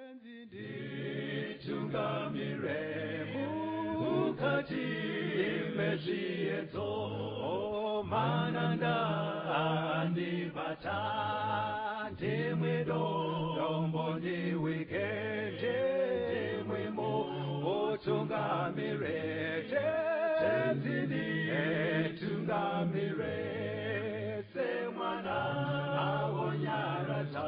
Nditungamire mukati mezviedzo, mananda andibata, ndimwe dombo ndiwike, ndimwe mutungamire, Tenzi nditungamire, semwana awonyaradza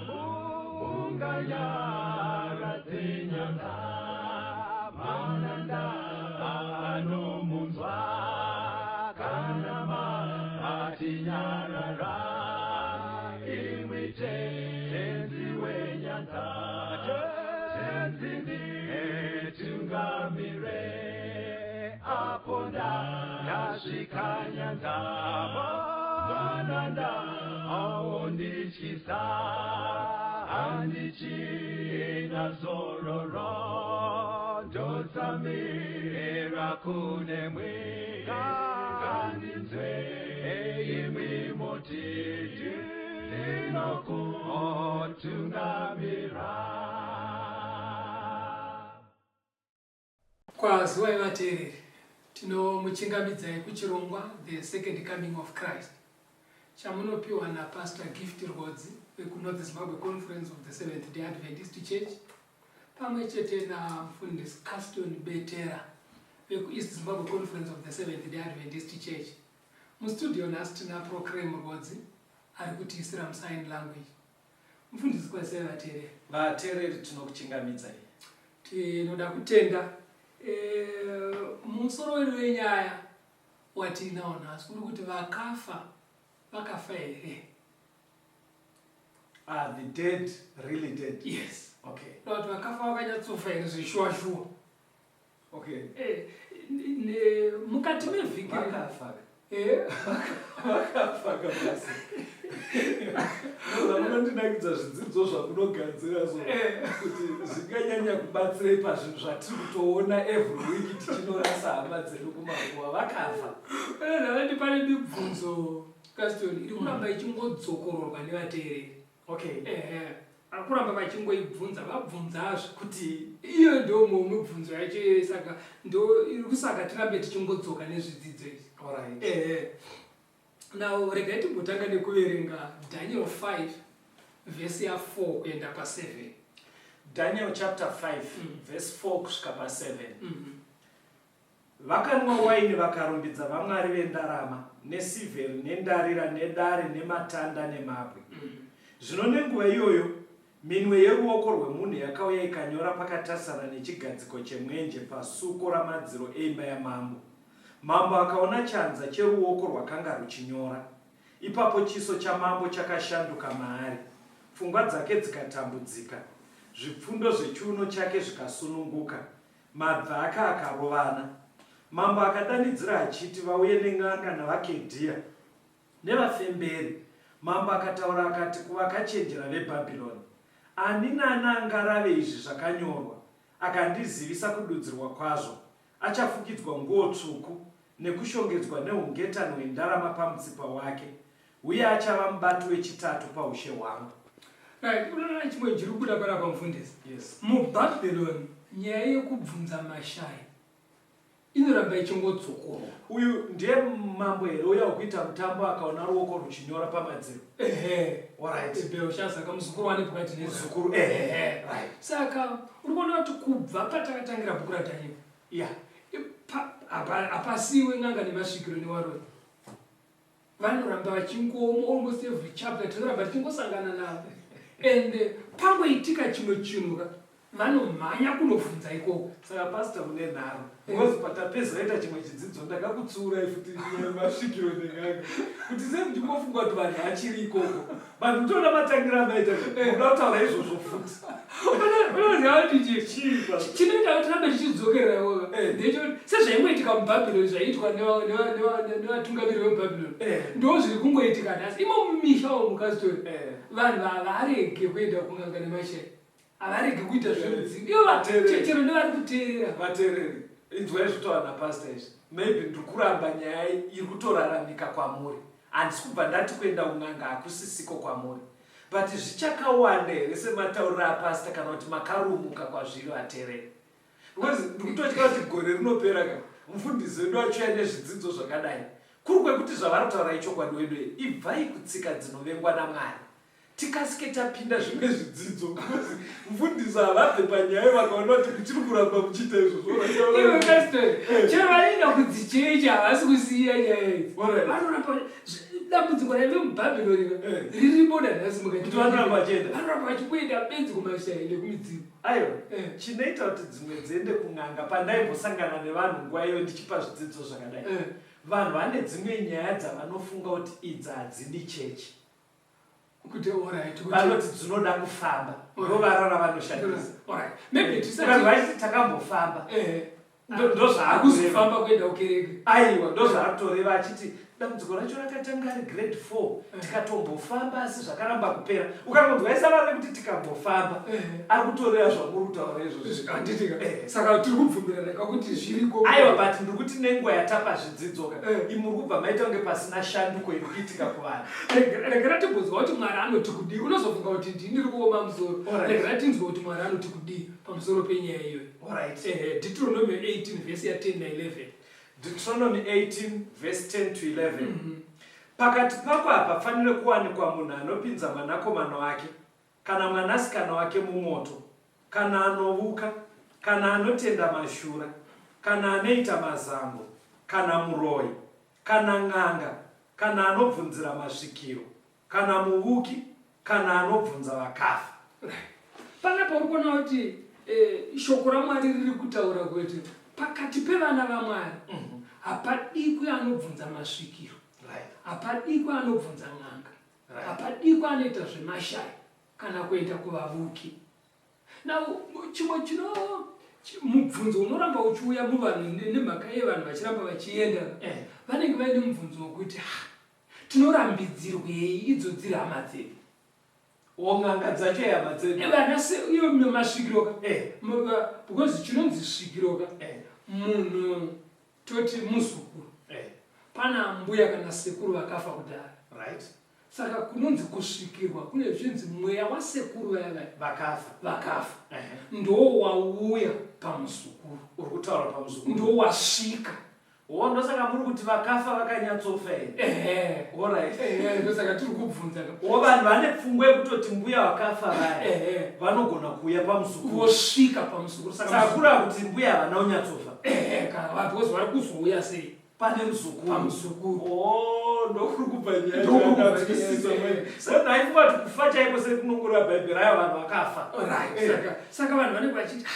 munganyaradze nyanga, mananda anomunzwa kana matinyarara, imwi Tenzi wenyanza, Tenzi nditungamire, apo ndasvika nyanza, mananda aondityisa, handichina zororo, ndotsamira kunemwi, ngandinzwe imwi moti ndinokutungamira. Kwaziwai vateereri, tinomuchingamidzai kuchirongwa The Second Coming of Christ chamunopiwa naPastor Gift Rwodzi vekuNorth Zimbabwe Conference of the Seventh Day Adventist Church pamwe chete naMufundisi Caston Betera vekuEast Zimbabwe Conference of the Seventh Day Adventist Church. Mustudio nhasi tina Proclaim Rwodzi ari kutiisira musign language. Mufundisi, kwazisai vateereri. Vateereri, tinokuchingamidzai. Tinoda kutenda musoro wedu wenyaya watiinawo nhasi uri kuti vakafa vakafa here? Are the dead really dead? Yes. Okay. Kuti vakafa vakanyatsofa here zveshuwa shuwa? Okay. Mukati mevhiki Vakafa. Vakafa kabasi. Munondinakidza zvidzidzo zvamunogadzira so kuti zvinganyanya kubatsirei pazvinhu zvatiri kutoona every week tichinorasa hama dzedu kumakuva. Vakafa. Ndavati pane mibvunzo, Caston, iri kuramba ichingodzokororwa nevateereri. Okay. Ehe, ari kuramba vachingoibvunza, vabvunzazve. Kuti Iyo ndo mibvunzo yacho, saka ndo iri kusaka tirambe tichingodzoka nezvidzidzo izvi. All right. Ehe, now regai timbotanga nekuverenga Daniel 5 vhesi ya4 kuenda pa7. Daniel chapter 5 verse 4 kusvika pa7. Vakanwa waini vakarumbidza vamwari vendarama nesirivheri nendarira nedare nematanda nemabwe. Zvino nenguva iyoyo minwe yeruoko rwemunhu yakauya ikanyora pakatarisana nechigadziko chemwenje pasuko ramadziro eimba yamambo. Mambo akaona chanza cheruoko rwakanga ruchinyora. Ipapo chiso chamambo chakashanduka maari, pfungwa dzake dzikatambudzika, zvipfundo zvechiuno chake zvikasununguka, mabvi ake akarovana. Mambo akadanidzira achiti vauye nen'anga navaKeridhia nevafemberi. Mambo akataura akati kuvakachenjera veBhabhironi, "Ani naani angarave izvi zvakanyorwa akandizivisa kududzirwa kwazvo, achafukidzwa nguo tsvuku nekushongedzwa neungetani hwendarama pamutsipa wake, uye achava mubati wechitatu paushe hwangu." Right, unoona chimwe chiri kubuda panapa, mufundisi? Yes. MuBhabhironi nyaya yekubvunza mashai inoramba ichingodzokorwa. Uyu ndiye mambo here uya wekuita mutambo akaona ruoko ruchinyora pamadziro? Ehe. Alright. Belshaza, kamuzukuru waNebhukadhineza. Muzukuru, ehe, right. Saka uri kuona kuti kubva patakatangira bhuku raDhanieri hapasiwe n'anga nemasvikiro newaroi, vanoramba vachingomo. Almost every chapter tinoramba tichingosangana navo, and pangoitika chimwe chinhu ka, vanomhanya kunobvunza ikoko. Saka pastor, mune nharo, because patapedza ita chimwe chidzidzo ndakakutsuurai futi masvikiro nen'anga, kuti sei muchingofunga kuti vanhu vachiri ikoko. Vanhu mutoona matangira amaita muda kutaura izvozvo futi. Unoziva kuti Chii, pastor? Chinoita kuti tirambe tichidzokerera ikoko ndechekuti sezvaingoitika muBhabhironi, zvaiitwa nevatungamiri vemubhabhironi, ndo zviri kungoitika nhasi imo mumisha umu, Castori. Vanhu havarege kuenda kun'anga nemashai, havarege kuita zvemudzimu ivo Vateereri. Chero nevari kuteerera. Vateereri, inzwai zvitaura napastor izvi. Maybe ndiri kuramba nyaya iri kutoraramika kwamuri. Handisi kubva ndati kuenda kun'anga hakusisiko kwamuri. But zvichakawanda here sematauriro apastor kana kuti makarumuka kwazviri vatereri? Because ndikutotya kuti gore rinopera ka mufundisi wedu achiuya nezvidzidzo zvakadai. Kuri kwekuti zvavari kutaura ichokwadi wedu ibvai kutsika dzinovengwa naMwari. Tikasike tapinda zvimwe zvidzidzo because mufundisi havabve panyaya vakaona kuti muchiri kuramba muchiita izvozvo. Iwe pastor, chero vanoenda kudzichechi havasi kusiya nyaya idzi. Vanoramba dambudziko raive muBhabhironi ririmo nanhasi mukati. Vanoramba vachienda. Vanoramba vachingoenda benzi kumashayi nekumidzimu. Aiwa, chinoita kuti dzimwe dziende kun'anga pandaimbosangana nevanhu nguva iyo ndichipa zvidzidzo zvakadai. Vanhu vane dzimwe nyaya dzavanofunga kuti idzi hadzidi chechi. Kuti alright, kuti vanoti dzinoda kufamba rovara ravanoshandisa. Alright. Maybe tisati vanhu vachiti takambofamba. Ndozvaakuzofamba kuenda kukereke. Aiwa, ndozvaakutoreva achiti dambudziko racho rakatanga ari grade 4 tikatombofamba asi zvakaramba kupera. Ukangonzwa isava rekuti tikambofamba ari kutoreva zvamuri kutaura izvozvo. Handiti ka? Saka tiri kubvumirana ka kuti zviriko. Aiwa, but ndiri kuti nenguva yatapa zvidzidzo ka imuri kubva maita kunge pasina shanduko iri kuitika kuvanhu. Regera timbonzwa kuti Mwari anoti kudii. Unozofunga kuti ndini ndiri kuoma musoro. Regera tinzwe kuti Mwari anoti kudii pamusoro penyaya iyoyo. Deuteronomy 18 verse ya 10 na 11. Deuteronomy 18 verse 10 to 11. Pakati pako hapafaniri kuwanikwa munhu anopinza mwanakomana wake kana mwanasikana wake mumoto, kana anovuka, kana anotenda mashura, kana anoita mazango, kana muroyi, kana n'anga, kana anobvunzira masvikiro, kana muvuki, kana anobvunza vakafa. Panapa uri kuona kuti shoko raMwari riri kutaura kuti pakati pevana vaMwari hapadikwi anobvunza masvikiro, hapadikwi anobvunza n'anga, hapadikwi anoita zvemashaya kana kuenda kuvavuki. Now chimwe chino mubvunzo unoramba uchiuya muvanhu nemhaka yevanhu vachiramba vachienda, vanenge vaine mubvunzo wekuti tinorambidzirwei idzo dziri hama dzedu. N'anga dzacho hama dzedu. Vana iyo masvikiro ka. Because chinonzi svikiro ka, munhu toti muzukuru. Pana mbuya kana sekuru vakafa kudhara. Saka kunonzi kusvikirwa kune zvinzi mweya wasekuru vaya vaya vakafa. Vakafa. Ndo wauya pamuzukuru. Uri kutaura pamuzukuru. Ndo wasvika. Ndosaka muri kuti vakafa vakanyatsofa here? Alright. Ndosaka tiri kubvunza. Vanhu vane pfungwa yekutoti mbuya vakafa vaya vanogona kuuya pamuzukuru. Vosvika pamuzukuru. Saka kureva kuti mbuya havana kunyatsofa. Kana because vari kuzouya sei? Pane muzukuru. Pamuzukuru. Ndokuri kubva nyaya. Saka ndaifunga kuti kufa chaiko sekunongoreva Bhaibheri ayo vanhu vakafa. Right. Saka vanhu vanenge vachiti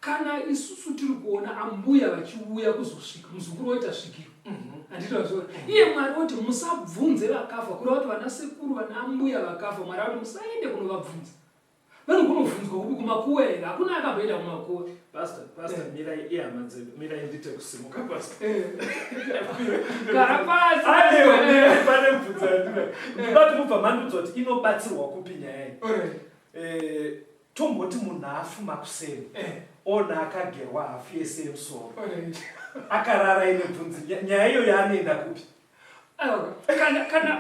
kana isusu tiri kuona ambuya vachiuya kuzosvika muzukuru woita svikiro. Handiti vazviona. Iye Mwari woti musabvunze vakafa, kureva kuti vana sekuru vana ambuya vakafa, Mwari vati musaende kunovabvunza. Vanokunovhunzwa kupi kumakuwa here? Hakuna akamboenda kumakuwa. Pastor, pastor, mirai ihama dzedu, mirai ndite kusimuka pastor. Gara pasi. Aiwa, pane mubvunzo yandinayo. Ndinoda kuti mubva mandiudza kuti inobatsirwa kupi nyaya iyi. Tomboti munhu afuma kuseni ona akagerwa hafu yese yemusoro akarara ine bvunzi, nyaya iyoyo anoenda kupi?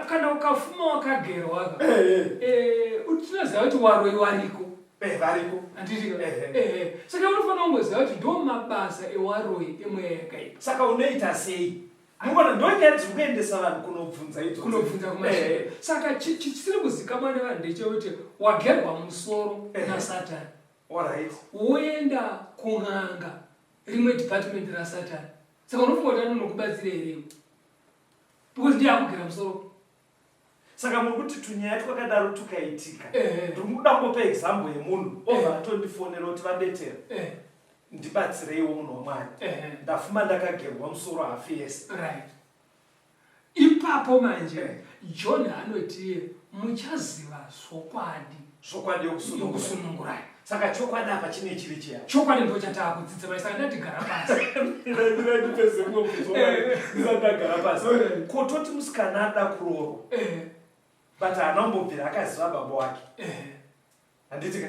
Kana ukafuma wakagerwa ka, tinoziva kuti waroi wariko. Variko. Handiti? Saka unofanira kungoziva kuti ndo mabasa ewaroi emweya yakaipa. Saka unoita sei? Munoona ndo nyaya dziri kuendesa vanhu kunobvunza idzo. Kunobvunza kumashure. Saka chisiri kuzikamwa nevanhu ndechekuti wagerwa musoro naSatani. Woenda kun'anga rimwe department raSatani. Saka unofunga kuti anonokubatsira here iwe? Because ndiye akugera musoro. Saka muri kuti tunyaya twakadaro tukaitika. Ndiri kuda kungopa example yemunhu obva atondifonera kuti vabetera. Ndibatsireiwo munhu waMwari. Ndafuma ndakagerwa musoro hafu yese. Right. Ipapo manje John anoti muchaziva zvokwadi. Zvokwadi yokusunungurai. Saka chokwadi apa chine chiri chiya. Chokwadi ndo chataakudzidza mai, saka ndati gara pasi. Ndipedze mubvunzo ndisati ndagara pasi. Kototi musikana ada kuroorwa. But haana kumbobvira akaziva baba wake. Handiti ka?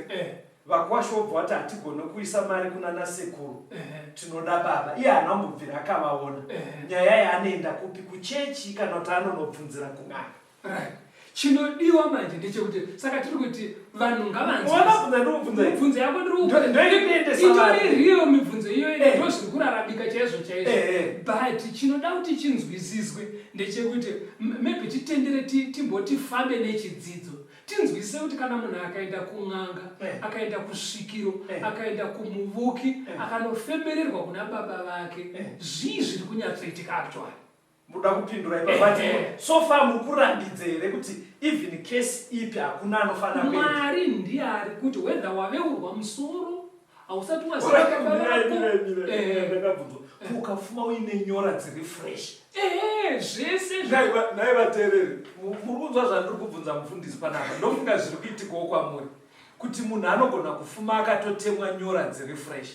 Vakwasha obva vati hatigone kuisa mari kuna nasekuru. Tinoda baba. Iye haana kumbobvira akavaona. Nyaya yaanoenda kupi? Kuchechi kana kuti anonobvunzira kun'anga? Right. Chinodiwa manje ndechekuti saka tiri kuti vanhu ngavanzwabvunza ndikubvunza mibvunzo yako ndiriitori real mibvunzo iyoyo eh. ndo zviri kuraramika chaizvo chaizvo eh, eh. But chinoda kuti chinzwisiswe ndechekuti maybe titendere timboti fambe nechidzidzo, tinzwisise kuti kana munhu akaenda kun'anga, akaenda kusvikiro, akaenda kumuvuki, akanofemererwa kuna baba vake, zvii zviri kunyatsoitika actually? Muda kupindura ipa, but so far muri kurambidza here kuti even case ipi hakuna anofanira kuenda? Mwari ndiye ari kuti whether waveurwa musoro, hausati waziva baba vako. Ndakabvunzwa, ukafuma uine nyora dziri fresh? Ehe, zvese. Nhai vateereri, muri kunzwa zvandiri kubvunza mufundisi panapa? Ndofunga zviri kuitikawo kwamuri, kuti munhu anogona kufuma akatotemwa nyora dziri fresh.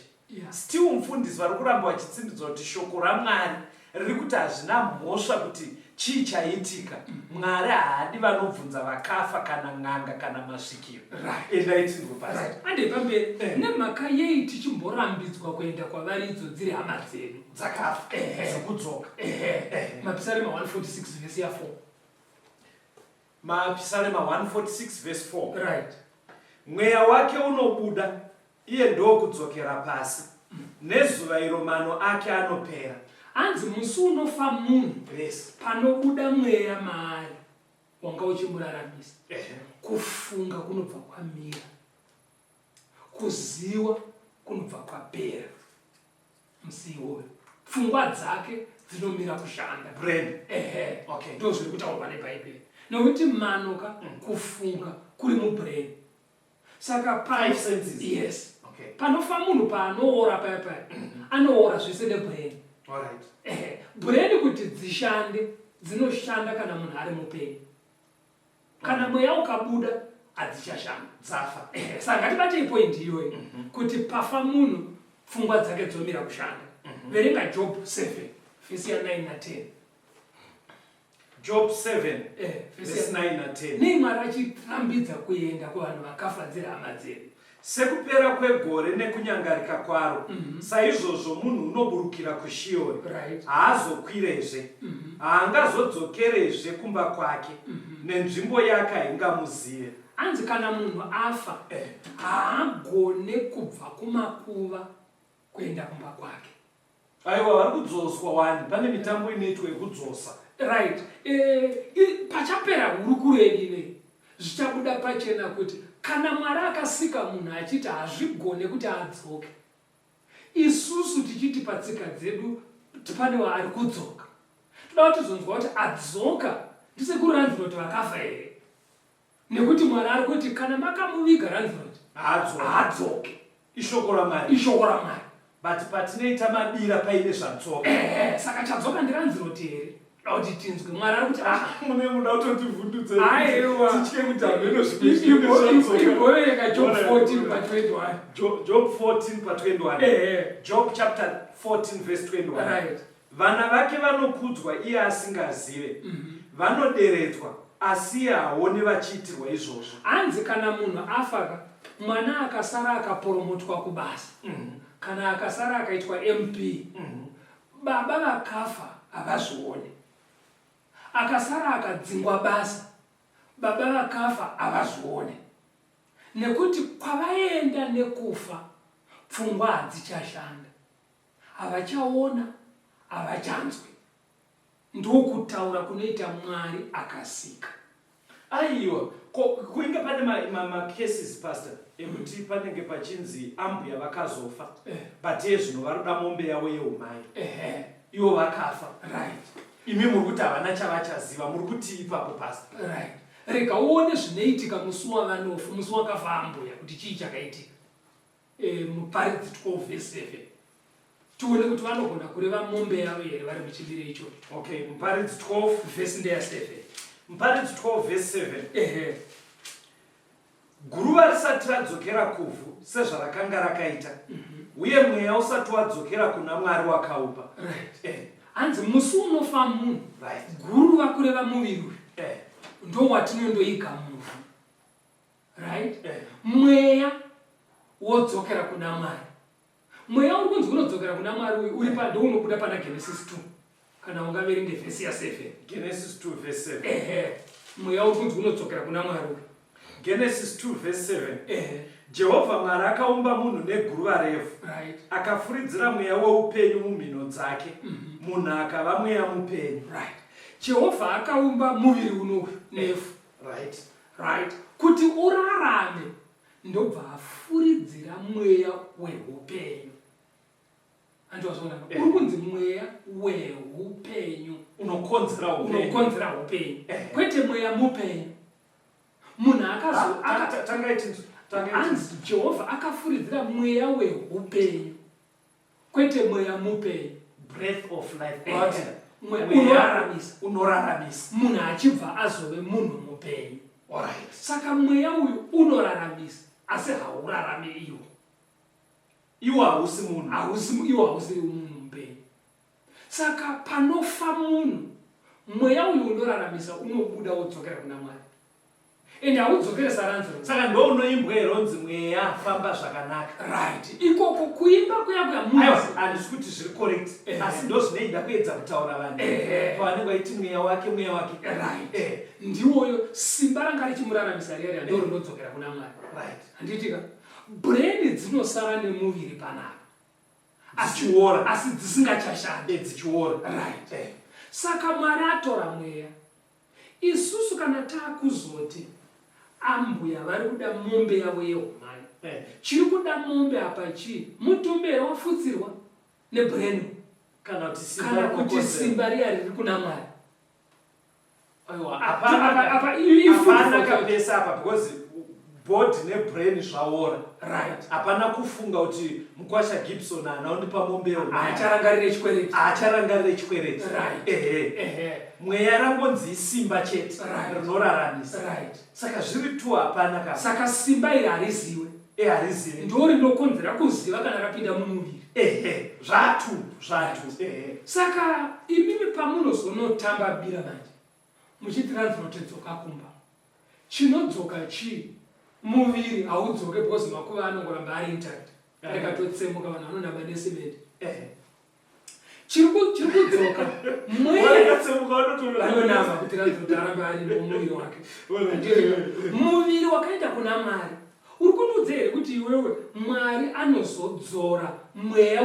Still mufundisi vari kuramba vachitsindidzwa kuti shoko raMwari riri kuti hazvina mhosva kuti chii chaitika. Mwari haadi vanobvunza vakafa kana n'anga kana masvikiro. Endai tinzwe pasi. Right. Handei pamberi. Nemhaka yei tichimborambidzwa kuenda kwavari idzo dziri hama dzedu dzakafa zvekudzoka? Mapisarema 146 vhesi ya 4. Mapisarema 146 vhesi 4. Right. Mweya wake unobuda, iye ndokudzokera pasi, nezuva iro mano ake anopera. Hanzi musi unofa munhu, panobuda mweya maari wanga uchimuraramisa, kufunga kunobva kwamira, kuziwa kunobva kwapera. Musi iwoyo pfungwa dzake dzinomira kushanda. Brain. Ehe. Ndo zviri kutaurwa neBhaibheri, nekuti mano ka, kufunga kuri mubrain. Saka five senses. Yes. Panofa munhu, paanoora paya paya, anoora zvese nebrain. Ehe, brain kuti dzishande, dzinoshanda kana munhu ari mupenyu. Kana mweya ukabuda, hadzichashanda. Dzafa. Ehe, saka ngatibatei point iyoyo, kuti pafa munhu pfungwa dzake dzomira kushanda. Verenga Job 7 vhesi ya 9 na10. Job 7 verse 9 na10. Nei Mwari achirambidza kuenda kuvanhu vakafa dziri hama dzedu? Sekupera kwegore nekunyangarika kwaro, saizvozvo munhu unoburukira kuShiori. Haazokwirezve, haangazodzokerezve kumba kwake, nenzvimbo yake haingamuzive. Hanzi kana munhu afa, haagone kubva kumakuva kuenda kumba kwake. Aiwa, vari kudzoswa wani, pane mitambo inoitwa yekudzosa. Right. Pachapera hurukuro yedu inei, zvichabuda pachena kuti kana Mwari akasika munhu achiti hazvigone kuti adzoke, isusu tichiti patsika dzedu pane waari kudzoka, toda kuti tizonzwa kuti adzoka ndisekuru Ranziroti vakafa here, nekuti Mwari ari kuti kana makamuviga Ranziroti, haadzoke. Haadzoke. Ishoko raMwari. Ishoko raMwari. But patinoita mabira paine zvadzoka. Ehe, saka chadzoka ndiRanziroti here? Toda kuti tinzwe. Mwari ari kuti ah. Mune muda kutotivhundutsa. Aiwa. Titye kuti hameno zvimwe zvinenge zvadzoka. Igovereka Job 14 pa 21. Job 14 pa 21. Job chapter 14 verse 21. Vana vake vanokudzwa iye asingazive, vanoderedzwa asi iye haone vachiitirwa izvozvo. Hanzi kana munhu afa ka, mwana akasara akaporomotwa kubasa, kana akasara akaitwa MP, baba vakafa havazvione. Akasara akadzingwa basa, baba vakafa havazvione, nekuti kwavaenda nekufa pfungwa hadzichashanda, havachaona, havachanzwi. Ndokutaura kunoita Mwari akasika. Aiwa, ko kuinge pane macases, pastor, ekuti panenge pachinzi ambuya vakazofa, but iye zvino varoda mombe yavo yeumai, ivo vakafa. Imi muri kuti havana chavachaziva, muri kuti ipapo, pastor? Right, rega uone zvinoitika musi wavanofa, musi wakafa ambuya, kuti chii chakaitika. Muparidzi 12 verse 7, tione kuti vanogona kureva mombe yavo here vari muchimiro ichocho. Okay, Muparidzi 12. Vhesi ndeya 7. Muparidzi 12 verse 7. Ehe. Guruva risati radzokera kuvhu sezvarakanga rakaita, uye mweya usati wadzokera kuna Mwari wakaupa. Hanzi musi unofa munhu, guruva, kureva muviri uyu, ndo watinondoiga muvhu, right? Mweya wodzokera kuna Mwari. Mweya uri kunzi unodzokera kuna Mwari uyu uri pa ndounobuda pana Genesis 2, kana ungaverenge vhesi ya7. Genesis 2 verse 7. Ehe. Mweya uri kunzi unodzokera kuna Mwari uyu. Genesis 2 verse 7. Jehovha Mwari akaumba munhu neguruva revhu, Right. akafuridzira mweya weupenyu mumhino dzake, munhu akava mweya mupenyu. Right. Jehovha akaumba muviri unoyu nevhu. Right. Right. Kuti urarame ndobva afuridzira mweya weupenyu. Andiwazvona? Uri kunzi mweya weupenyu. Unokonzera upenyu. Unokonzera upenyu. Kwete mweya mupenyu. Munhu akazo Tangai tinzwe. Tangai tinzwe. Anzi Jehovha akafuridzira mweya weupenyu. Kwete mweya mupenyu. Breath of life. Mweya unoraramisa. Unoraramisa. Munhu achibva azove munhu mupenyu. Alright. Saka mweya uyu unoraramisa asi haurarami iwo. Iwo hausi munhu. Hausi, iwo hausi munhu mupenyu. Saka panofa munhu, mweya uyu unoraramisa unobuda wodzokera kuna Mwari. Ende haudzokere saranziro. Saka ndo unoimbwa here unzi mweya famba zvakanaka. Right. Ikoko kuimba kuya kuya munhu. Aiwa, handisi kuti zviri correct. Asi ndo zvinoida kuedza kutaura vanhu. Pavanenge vaiti mweya wake, mweya wake. Right. Ndiwoyo simba ranga richimuraramisa riya riya ndo rinodzokera kuna Mwari. Right. Handiti ka? Brain dzinosara nemuviri panapa. Dzichiora. Asi dzisingachashandi. Dzichiora. Right. Saka Mwari atora mweya. Isusu kana takuzoti ambuya vari kuda mombe yavo yehumani. Chiri kuda mombe apa chii? Mutumbi here wafutsirwa nebrain? Kana kuti simba Kana kuti rinokonzera. simba riya riri kuna Mwari. Aiwa, Apa, i food hapana for thought. kapesa apa because body nebrain zvaora. Right. Hapana kufunga kuti mukwasha Gibson haana kundipa mombe yehumani. Haacharangarire chikwereti. Haacharangarire chikwereti. Right. Mweya rangonzi isimba chete. Right. Rinoraramisa. Right. Saka zviri tu hapana ka. Saka simba iri hariziwe. Harizivi. Ndo rinokonzera kuziva kana rapinda mumuviri. Zvatu, zvatu. Saka imimi pamunozonotamba bira manje, muchiti ranzirotedzoka kumba. Chinodzoka chii? Muviri haudzoke because makuva anongoramba ari intact. Akatotsemuka vanhu vanonamba nesimende. Chiri kudzoka mweya Wakatsemuka vanotoona. vanonamba kuti ranziroti arambe ari mumuviri wake. Muviri wakaenda kuna Mwari. Uri kundiudza here kuti iwewe Mwari anozodzora mweya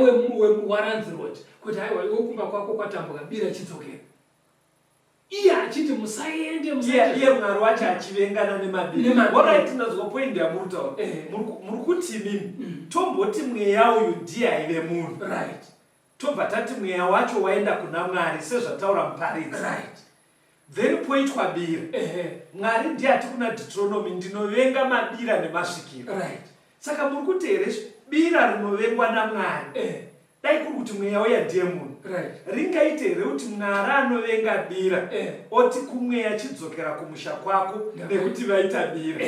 waranziroti kuti haiwa iwe kumba kwako kwatambuka bira chidzokera. Iye achiti musaende, musaende. Iye Mwari wacho achivengana nemabira. Nemabira. Alright, ndazwa point yamuri kutaura. Muri kuti imimi, tomboti mweya uyu ndiye aive munhu. Right. Tobva tati mweya wacho waenda kuna Mwari sezvataura muparidzi. Right. Then poitwa bira. Mwari ndiye ati kuna Deuteronomy, ndinovenga mabira nemasvikiro. Right. Saka muri kuti here bira rinovengwa naMwari? Dai kuri kuti mweya uya ndiye munhu. Right. Ringaite here kuti Mwari anovenga bira, oti kumweya chidzokera kumusha kwako nekuti vaita bira?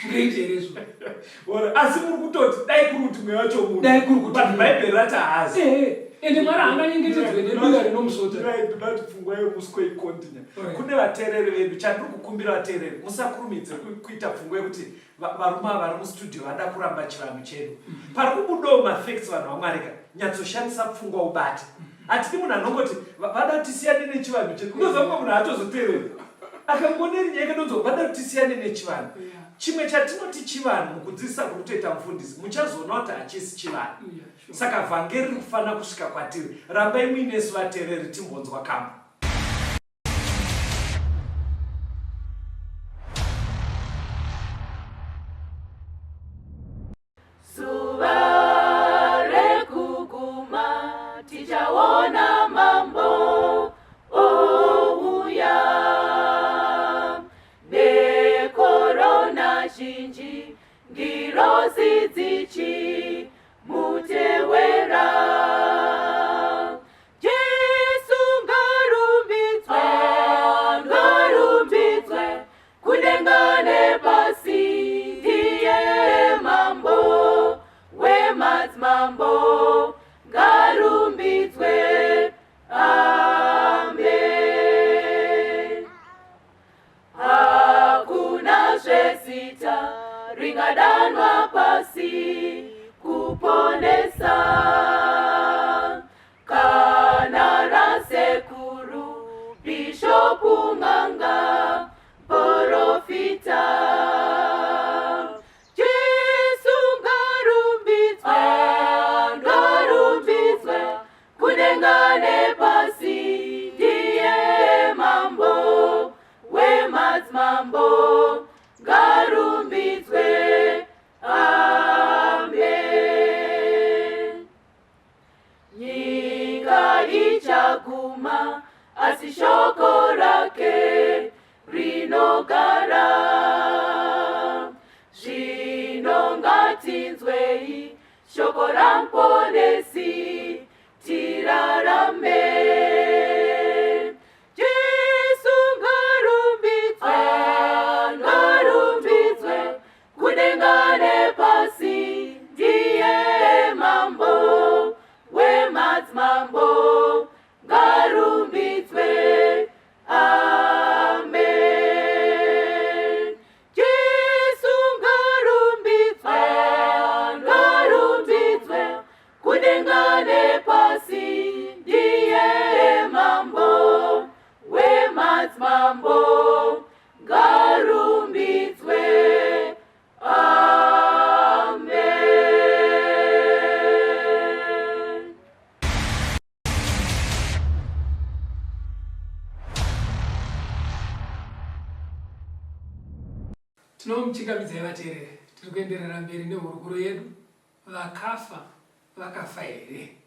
Zvingaite here izvo? Ora, asi muri kutoti dai kuri kuti mweya wacho munhu. Dai kuri kuti But munhu. Bhaibheri rati haazi. Ende Mwari haanganyengetedzwe nebira rinomusota. Ndinoti pfungwa yemuswe ikontinya. Kune vateereri vedu, chandiri kukumbira vateereri, musakurumidze kuita pfungwa yekuti varume ava vari mustudio vada kuramba chivanhu chedu. Pari kubudawo mafacts vanhu vaMwari ka, nyatsoshandisa pfungwa ubate. Hatidi munhu anongoti vada kuti tisiyane nechivanhu chedu. Unoziva mumwe munhu haatozoteereri. Akangoneri nyaya yekadonzo, vada kuti tisiyane nechivanhu. Chimwe chatinoti chivanhu mukudzidzisa kuri kutoita mufundisi, muchazoona kuti hachisi chivanhu. Saka vhangeri riri kufanira kusvika kwatiri. Rambai muinesu vateereri timbonzwa kamwe. Zuva rekuguma tichaona mambo ouya nekorona zhinji ngirozi dzichimutewera. Jesu ngarumbidzwe, ngarumbidzwe, kudenga nepasi, ndiye mambo wemadzimambo, ngarumbidzwe. Amen. Hakuna zvezita ringadanwa pasi kuponesa. Shoko raMuponesi tirarame. Jesu ngarumbidzwe, ngarumbidzwe, kudenga nepasi, ndiye mambo wemadzimambo, ngarumbidzwe. Amen. Jesu ngarumbidzwe, ngarumbidzwe, kudenga nepasi, ndiye mambo wemadzimambo, ngarumbidzwe. Amen. Tinomuchingamidzai vateereri, tiri kuenderera mberi nehurukuro yedu Vakafa vakafa here?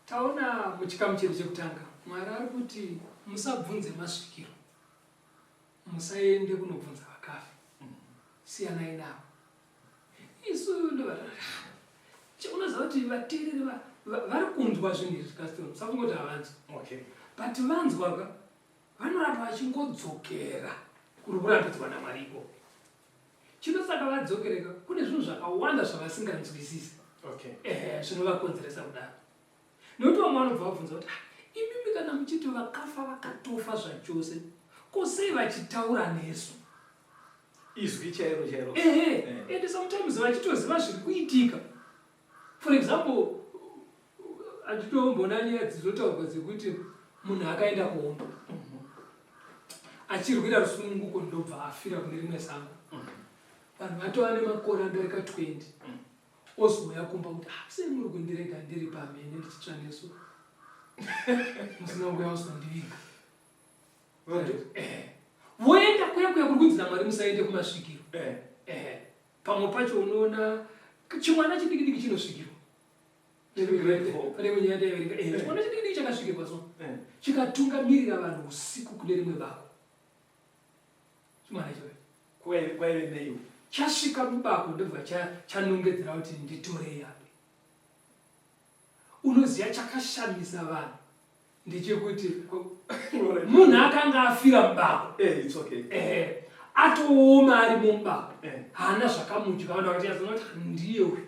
Taona muchikamu chedu chekutanga, Mwari ari kuti musabvunze masvikiro, musaende kunobvunza vakafa, siyanai navo. Isu unoziva kuti vateereri vari kunzwa zvinhu izvi Gaston, musafunga kuti havanzwi. Okay. But vanzwa ka vanoramba vachingodzokera kuri kurambidzwa naMwari ikoko. Chinosaka vadzokereka kune zvinhu zvakawanda zvavasinganzwisisi. Okay. Ehe, zvinovakonzeresa kudaro. Nekuti vamwe vanobva vabvunza kuti ah, imimi kana muchiti vakafa vakatofa zvachose, ko sei vachitaura nesu? Izwi chairo chairo. Ehe, eh. And sometimes vachitoziva zviri kuitika. For example, handitombona nyaya dzinotaurwa dzekuti munhu akaenda kuhondo achirwira rusununguko ndobva afira kune rimwe sango. Vanhu vatova nemakore adarika 20 ozouya kumba kuti ah, sei muri kundirega ndiri pamhene ndichitsva nesu musina kuuya kuzondiviga. Eh. Voenda kuya kuya kuri kunzi naMwari musaende kumasvikiro. Eh. Eh. Pamwe pacho unoona chimwana chidiki diki chinosvikirwa. Pane imwe nyaya ndaiverenga. Eh, chimwana chidiki diki chakasvikirwa so. Chikatungamirira vanhu usiku kune rimwe bako. Chimwana ichocho. Kwaive neiwo. Chasvika mubako ndobva chanongedzera kuti nditorei apa. Unoziva chakashamisa vanhu ndechekuti munhu akanga afira mubako eh, it's okay. Eh, atooma ari mumubako eh. Haana zvakamudya vanhu vakati yazona kuti ndiye uyu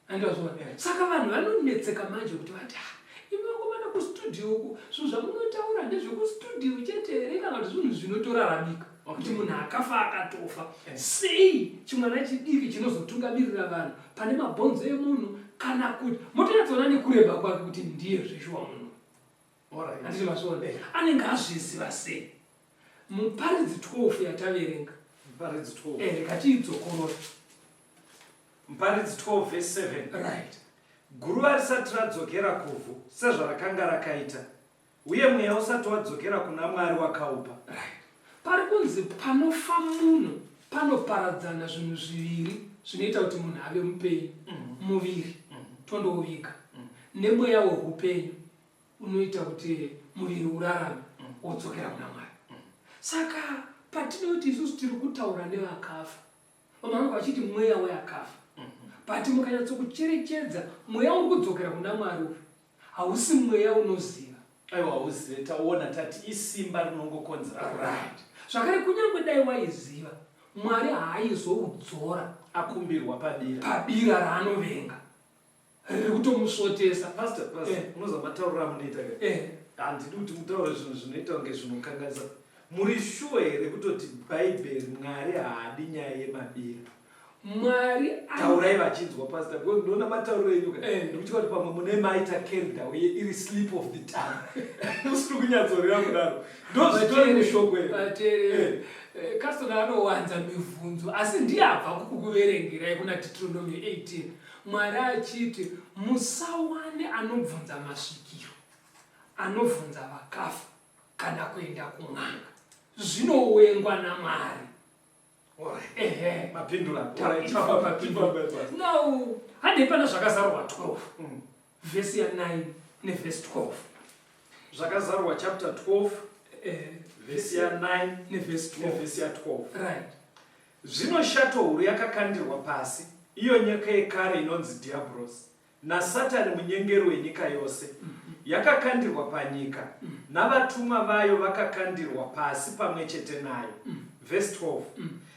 andazvona eh. Saka vanhu vanonetseka manje kuti vati ah, imi vakomana kustudio uku zvinhu zvamunotaura ndezvekustudio chete here kana kuti zvinhu zvinotoraramika kuti munhu akafa akatofa eh. Sei chimwana chidiki chinozotungamirira vanhu pane mabhonzo emunhu kana kuti motonyatsoona nekureba kwake kuti ndiye zveshuwa munhu handiti mazviona eh. Anenge azviziva sei muparidzi 12 yataverenga Muparidzi 12 eh, rikatiidzokorora Muparidzi 12 verse 7 right Guruva risati radzokera kuvhu sezvarakanga rakaita uye mweya usati wadzokera kuna Mwari wakaupa. Right. Pari kunzi panofa munhu panoparadzana zvinhu zviviri zvinoita kuti munhu ave mupenyu. Muviri tondouviga nemweya weupenyu unoita kuti muviri urarame wodzokera kuna Mwari. Saka patinoti isusu tiri kutaura nevakafa, vamwe vanenge vachiti mweya weakafa, but mukanyatsokucherechedza mweya uri kudzokera kuna Mwari uyu hausi mweya unoziva. Aiwa hauzive, taona tati isimba rinongokonzera kurara. Right. Zvakare kunyange dai waiziva, Mwari haaizoudzora akumbirwa pabira. Pabira raanovenga riri kutomusvotesa. Pastor, pastor, eh. Unoziva matauriro amunoita ka? Eh. Handidi kuti mutaure zvinhu zvinoita kunge zvinokanganisa. Muri sure here kutoti Bhaibheri Mwari haadi nyaya yemabira? Mwari taurai vachinzwa pastor because ndinoona matauriro enyu ka eh. ndikutya kuti pamwe mune maita carried away iri slip of the tongue usiri kunyatsoreva kudaro ndozvitori mushoko here vateereri eh. Caston anowanza mibvunzo asi ndiye abva kukuverengerai kuna Deuteronomy 18 Mwari achiti musawane anobvunza masvikiro anobvunza vakafa kana kuenda kun'anga zvinowengwa naMwari. Ehe. Mapindura. Now, handei pana zvakazarurwa 12. Vhesi ya 9 nevhesi 12. Zvakazarurwa chapter 12 eh, vhesi ya 9 nevhesi 12. Nevhesi ya 12. Right. Zvino shato huru yakakandirwa pasi. Iyo nyoka yekare inonzi Dhiabhorosi naSatani munyengeri wenyika yose, yakakandirwa panyika, navatumwa vayo vakakandirwa pasi pamwe chete nayo. Vhesi 12,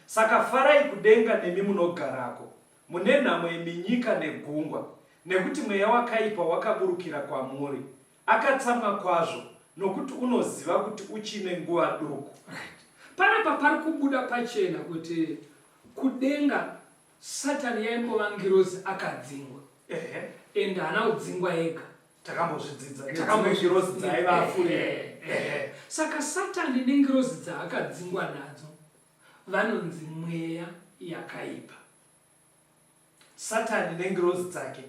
Saka farai kudenga nemi munogarako, mune nhamo imi nyika negungwa, nekuti mweya wakaipa wakaburukira kwamuri, akatsamwa kwazvo, nokuti unoziva kuti uchine nguva duku. Right. Panapa pari kubuda pachena kuti kudenga Satani yaimbova ngirozi akadzingwa. Ehe. And haana kudzingwa ega. Takambozvidzidza. Nedzimwe ngirozi dzaiva afurira. Ehe. Saka Satani nengirozi dzaakadzingwa nadzo vanonzi mweya yakaipa. Satani nengirozi dzake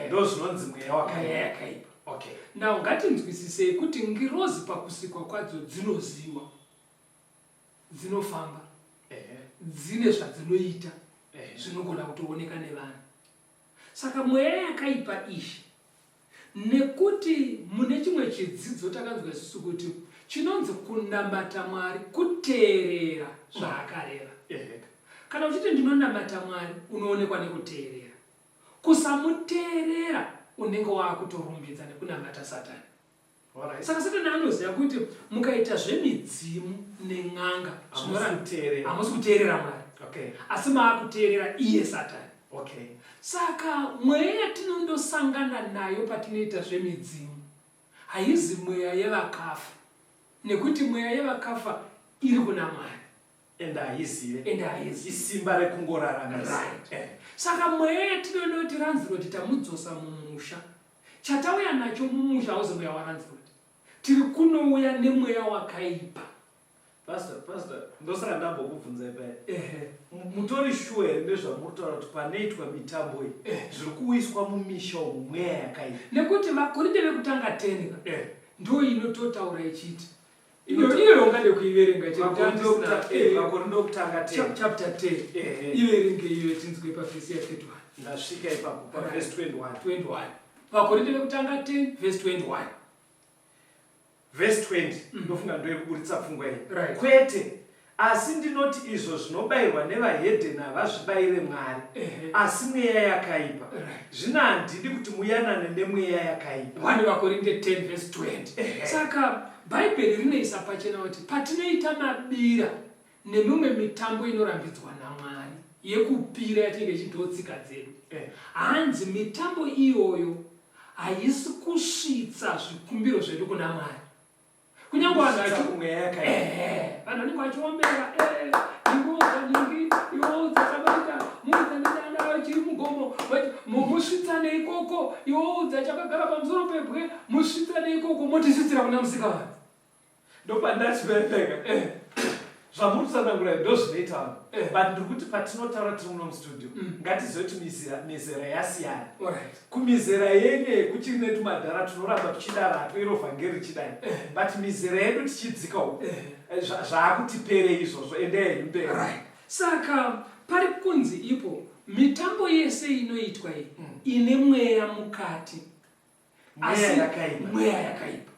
ndozvinonzi mweya wakaipa. Okay. Now ngatinzwisisei kuti ngirozi pakusikwa kwadzo dzinoziwa. Dzinofamba. Dzine zvadzinoita zvinogona kutooneka nevanhu. Saka mweya yakaipa iyi nekuti mune chimwe chidzidzo takanzwa isusu kuti chinonzi kunamata Mwari kuteerera zvaakareva. Kana uchiti ndinonamata Mwari unoonekwa nekuteerera. Kusamuteerera unenge waakutorumbidza nekunamata Satani. Saka Satani anoziva kuti mukaita zvemidzimu nen'anga hamusi kuteerera Mwari. Asi maakuteerera iye Satani. Saka mweya yatinondosangana nayo patinoita zvemidzimu haizi mweya yevakafa nekuti mweya yevakafa iri kuna Mwari. Ende haizive. Ende haizive. Isimba rekungoraramisa. Right. Saka mweya yatinondoti ranziroti tamudzosa mumusha. Chatauya nacho mumusha hauzi mweya waRanziroti. Tiri kunouya nemweya wakaipa. Pastor, pastor, ndosaka ndambokubvunzai paya. Ehe. Mutori sure here nezvamuri kutaura kuti panoitwa mitambo iyi zviri kuuyiswa mumisha umu mweya yakaipa? Nekuti vaKorinte vekutanga 10 ka ndiyo inototaura ichiti iyo iyo ungade kuiverenga chero Vakorinte vekutanga 10. Chapter 10. Iverenge iyo tinzwe pavhesi ya 31. Ndasvika ipapo pavhesi 21. 21. Vakorinte vekutanga 10 vhesi 21. Vhesi 20 ndofunga ndoyekuburitsa pfungwa iyi. Right. Kwete, asi ndinoti izvo zvinobayirwa nevahedheni havazvibayire Mwari, asi mweya yakaipa. Zvino handidi kuti muyanane nemweya yakaipa. 1 VaKorinte 10 vhesi 20. Saka Bhaibheri rinoisa pachena kuti patinoita mabira nemimwe mitambo inorambidzwa naMwari yekupira yatinenge tichiti tsika dzedu, hanzi mitambo iyoyo haisi kusvitsa zvikumbiro zvedu kuna Mwari. Kunyange vanhu Kusvitsa kumweya yakaipa. Vanhu vanenge vachiombera, ningoudza ningi, iwoudza chakaita, muudza nedanda chiri mugomo, musvitsane ikoko, iwoudza chakagara pamusoro pebwe, musvitsane ikoko, motisvitsira kuna Musikavanhu. Ndopandachipepeka. Zvamuri kutsanangura ndozvinoita vanhu. But ndiri kuti patinotaura tiri muno mustudio, ngatizive kuti mizera yasiyana. Kumizera yenyu kuchiri netumadhara tunoramba tuchidaratwe iro vhangeri richidai. But mizera yedu tichidzika uko, zvaakutipere izvozvo, endai henyu mberi. Saka pari kunzi ipo mitambo yese inoitwa iyi ine mweya mukati. Mweya yakaipa. Mweya yakaipa.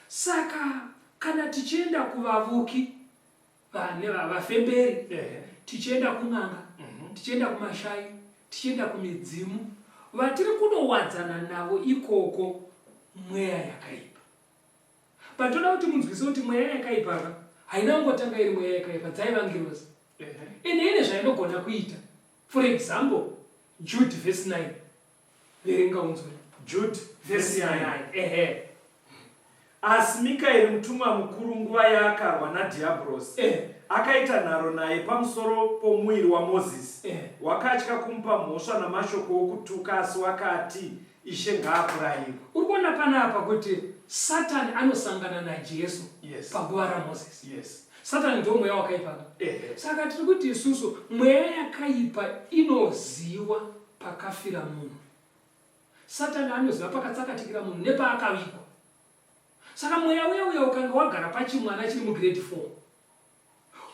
Saka kana tichienda kuvavuki vane vafemberi, tichienda kun'anga, tichienda kumashai, tichienda kumidzimu, vatiri kunowadzana navo ikoko mweya yakaipa. But toda kuti munzwise kuti mweya yakaipa ka haina kungotanga iri mweya yakaipa, dzaiva ngirozi. Ende ine zvainogona kuita. For example, Jude verse 9. Verenga unzwe. Jude verse 9. Ehe. Asi Mikaeri mutumwa mukuru nguva yaakarwa naDhiabhorosi, akaita nharo naye pamusoro pomuviri waMozisi, wakatya kumupa mhosva namashoko okutuka, asi wakati, Ishe ngaakurayire. Uri kuona panapa kuti Satani anosangana naJesu paguva raMozisi. Satani ndiwo mweya wakaipa ka? Saka tiri kuti isusu mweya yakaipa inoziwa pakafira munhu. Satani anoziva pakatsakatikira munhu nepaakavigwa. Saka mweya uya uya ukanga wagara pachimwana chiri mugrade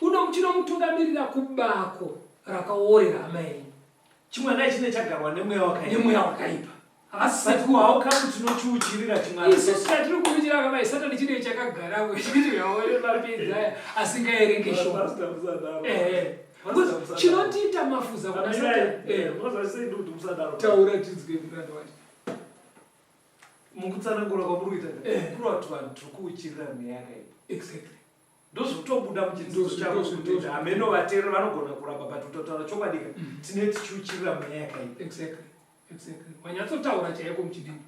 4 chinomutungamirira kubako rakaorera hama yenyu. Chimwana ichi chagarwa nemweya wakaipa. Nemweya wakaipa. Havasati how come tinochiuchirira chimwana? Isu chatiri kuuchira kama Satani chine chakagara chiti yaone mapedza aya asingaerenge shoko. Because chinotiita mafuza kuna Satan. Eh, taura tinzwe muranda wacho. Mukutsanangura kwamuri kuita Eh. kureva kuti vanhu tiri kuuchirira mweya yakaipa. Exactly. Ndozvotobuda muchidzidzo chavo kuti hameno vateereri vanogona kuramba, but kutotaura chokwadi ka, tine tichiuchirira mweya yakaipa. Exactly. Wanyatsotaura chaiko muchidimbu.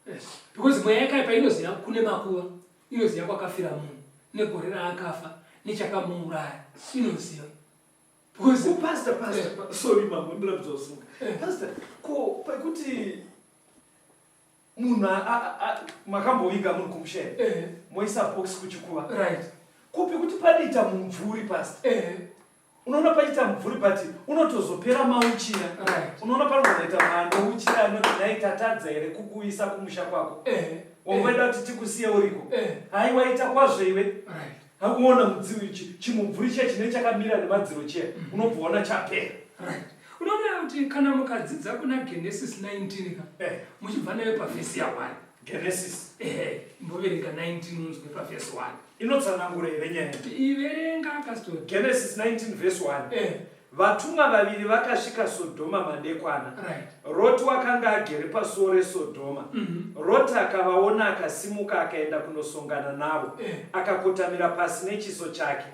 Yes. Because mweya yakaipa inoziva kune makuva, inoziva kwakafira munhu, negore raakafa, nechakamuuraya, inoziva. Because Ko pastor, pastor, sorry mambo, ndiratidza kusunga. Pastor, ko pekuti munhu makamboviga munhu kumusha here? Moisa box kuchikuva. Ko pekuti panoita mumvuri, pastor? Unoona paita mumvuri, but unotozopera mauchira. Unoona panogoita maanouchira anoti, "Nhai, tatadza here kukuisa kumusha kwako? Wangoida kuti tikusiye uriko." Haiwa, ita kwazvo iwe. Hakuona chimumvuri chiya chinenge chakamira nemadziro chiya, unobva waona chapera. Right. Unoona kuti kana mukadzidza kuna Genesis 19 ka, muchibva nayo pavhesi ya1. Genesis. Ehe, imboverenga 19 unzwe pavhesi 1. Inotsanangura here nyaya? Iverenga, Pastor. Genesis 19 verse 1. Vatumwa vaviri vakasvika Sodhoma madekwana. Roti wakanga agere pasuo reSodhoma. Roti akavaona, akasimuka, akaenda kunosongana navo, akakotamira pasi nechiso chake.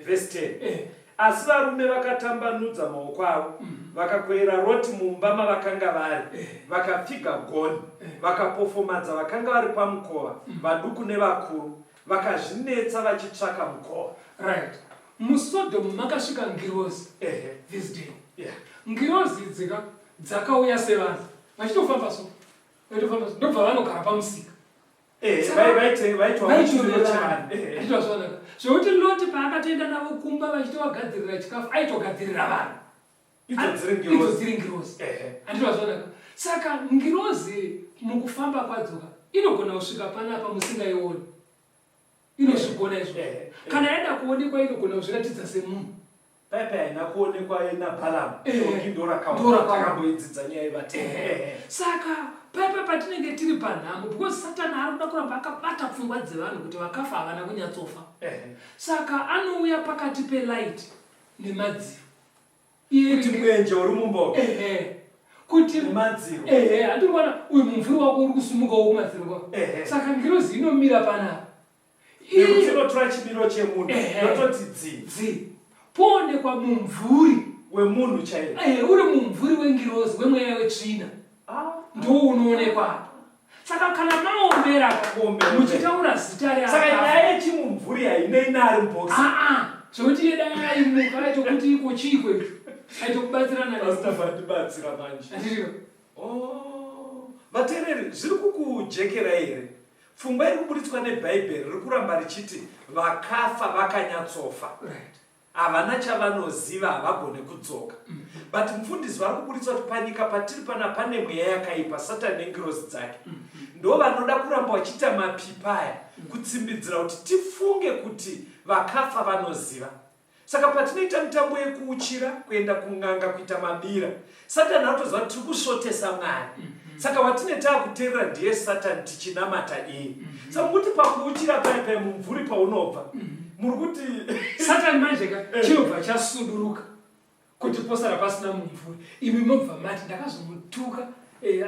Verse 10. Asi varume vakatambanudza maoko avo, vakakweyera Roti mumba mavakanga vari, vakapfiga gonhi, vakapofomadza vakanga vari pamukova, vaduku nevakuru, vakazvinetsa vachitsvaka mukova. Right, muSodhomu makasvika ngirozi this day. Ngirozi idzika dzakauya sevanhu vachitofamba so, vachitofamba so, ndobva vanogara pamusika. Vaitwa muchimiro chevanhu. Achitwa zvakanaka zvekuti Loti paakatoenda navo kumba vachitovagadzirira chikafu, aitogadzirira vanhu. Idzo dziri Idzo ngirozi. dziri ngirozi. Handitwa zvakanaka. Saka ngirozi mukufamba kwadzoka inogona kusvika panapa musingaioni, inozvigona izvo. Kana yaida kuonekwa inogona kuzviratidza semunhu. Paipa haina kuonekwa naBhalamu? Dhongi ndo Ndo rakaona. rakaona. Takamboidzidza nyaya yevatende. Saka paipa patinenge tiri panhambo, because Satani ari kuda kuramba akabata pfungwa dzevanhu kuti vakafa havana kunyatsofa. Saka anouya pakati pelight nemadziro. Iye Kuti mwenje uri mumba umu Ehe, kuti nemadziro. Ehe, handiri kuona uyu mumvuri wako uri kusumukawo kumadziro kwako. Saka ngirozi inomira panapa. Nekuti Iyo inotora chimiro chemunhu, yototi dzi. Dzi, poonekwa mumvuri wemunhu chaiye. Ehe, uri mumvuri wengirozi, wemweya wetsvina, ndo unoonekwa apa. Saka kana maombera, Kuombera. muchitaura zita Saka reakafa, nyaya yechimumvuri hainei naari mubhokisi. Aa, zvekuti iye dai aimuka aitokuti iko chiiko icho, aitokubatsirana. Pastor, vandibatsira manje. Handiriyo. Oh, vateereri, zviri kukujekerai here? Pfungwa iri kuburitswa nebhaibheri riri kuramba richiti vakafa vakanyatsofa, havana chavanoziva, havagone kudzoka. But mufundisi vari kuburitsa kuti panyika patiri pana pane mweya yakaipa, Satani nengirozi dzake, ndo vanoda kuramba vachiita mapipa aya kutsimbidzira kuti tifunge kuti vakafa vanoziva. Saka patinoita mitambo yekuuchira, kuenda kun'anga, kuita mabira, Satani anotoziva kuti tiri kusvotesa Mwari. Saka watine taakuteerera ndiye Satani, tichinamata iye. Saka mukuti pakuuchira paya paya mumvuri paunobva, muri kuti Satani manje ka chinobva chasuduruka kuti posara pasina mumvuri. Imi mobva mati ndakazomutuka.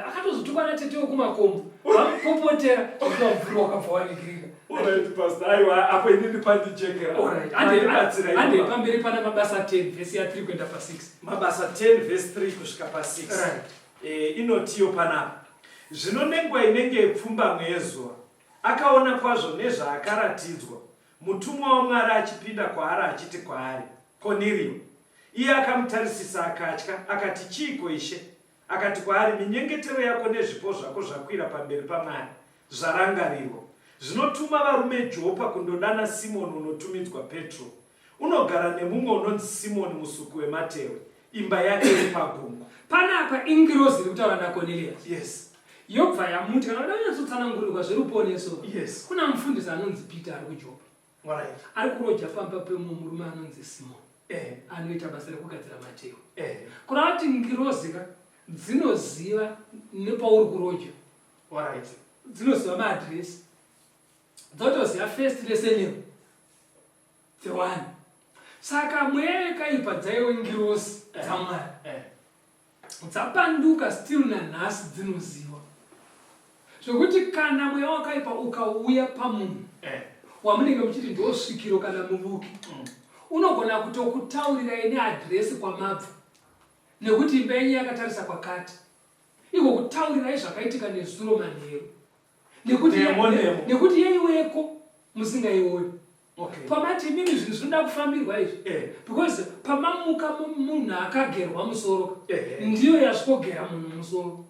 Akatozotukwa natete wekumakombo, vamupopotera zvekuva mumvuri wakabva wanikirika. Alright, pastor, aiwa, apo inini pandijekera. Mandibatsira Hande ipapo. pamberi pana Mabasa 10 vhesi ya3 kuenda pa6. Mabasa 10 vhesi 3 kusvika pa6. Inotiyo panapa: Zvino nenguva inenge yepfumbamwe yezuva akaona kwazvo nezvaakaratidzwa, mutumwa waMwari achipinda kwaari achiti kwaari, "Konirio." Iye akamutarisisa akatya, akati, "Chiiko, Ishe?" Akati kwaari, "Minyengetero yako nezvipo zvako zvakwira pamberi paMwari, zvarangarirwa. Zvinotuma varume Jopa kundodana Simoni unotumidzwa Petro. Unogara nemumwe unonzi Simoni musuki wematehwe, imba yake iri pagungwa." Panapa ingirozi iri kutaura naCornelius. Yobva yamuti, kana uda kunyatsotsanangurirwa zveruponeso, kuna mufundisi anonzi Peter ari kuJopa, ari kuroja pamba pemumwe murume anonzi Simoni, anoita basa rekugadzira matehwe. Kureva kuti ngirozi ka dzinoziva nepauri kuroja, dzinoziva maadhiresi, dzotoziva first nesurname dzewanhu. Saka mweya yakaipa dzaiwe ngirosi dzaMwari dzapanduka still nanhasi dzinoziva zvokuti kana mweya wakaipa ukauya pamunhu wamunenge muchiti ndosvikiro kana muvuki, unogona kutokutaurirai neadhiresi kwamabva, nekuti imba yenyu yakatarisa kwakati, igokutaurirai zvakaitika nezuro manheru, nekuti Nemo, nemo. Nekuti yaiweko musingaioni. Pamati imimi zvinhu zvinoda kufambirwa izvi, because pamamuka munhu akagerwa musoro, ndiyo yasvikogera munhu musoro.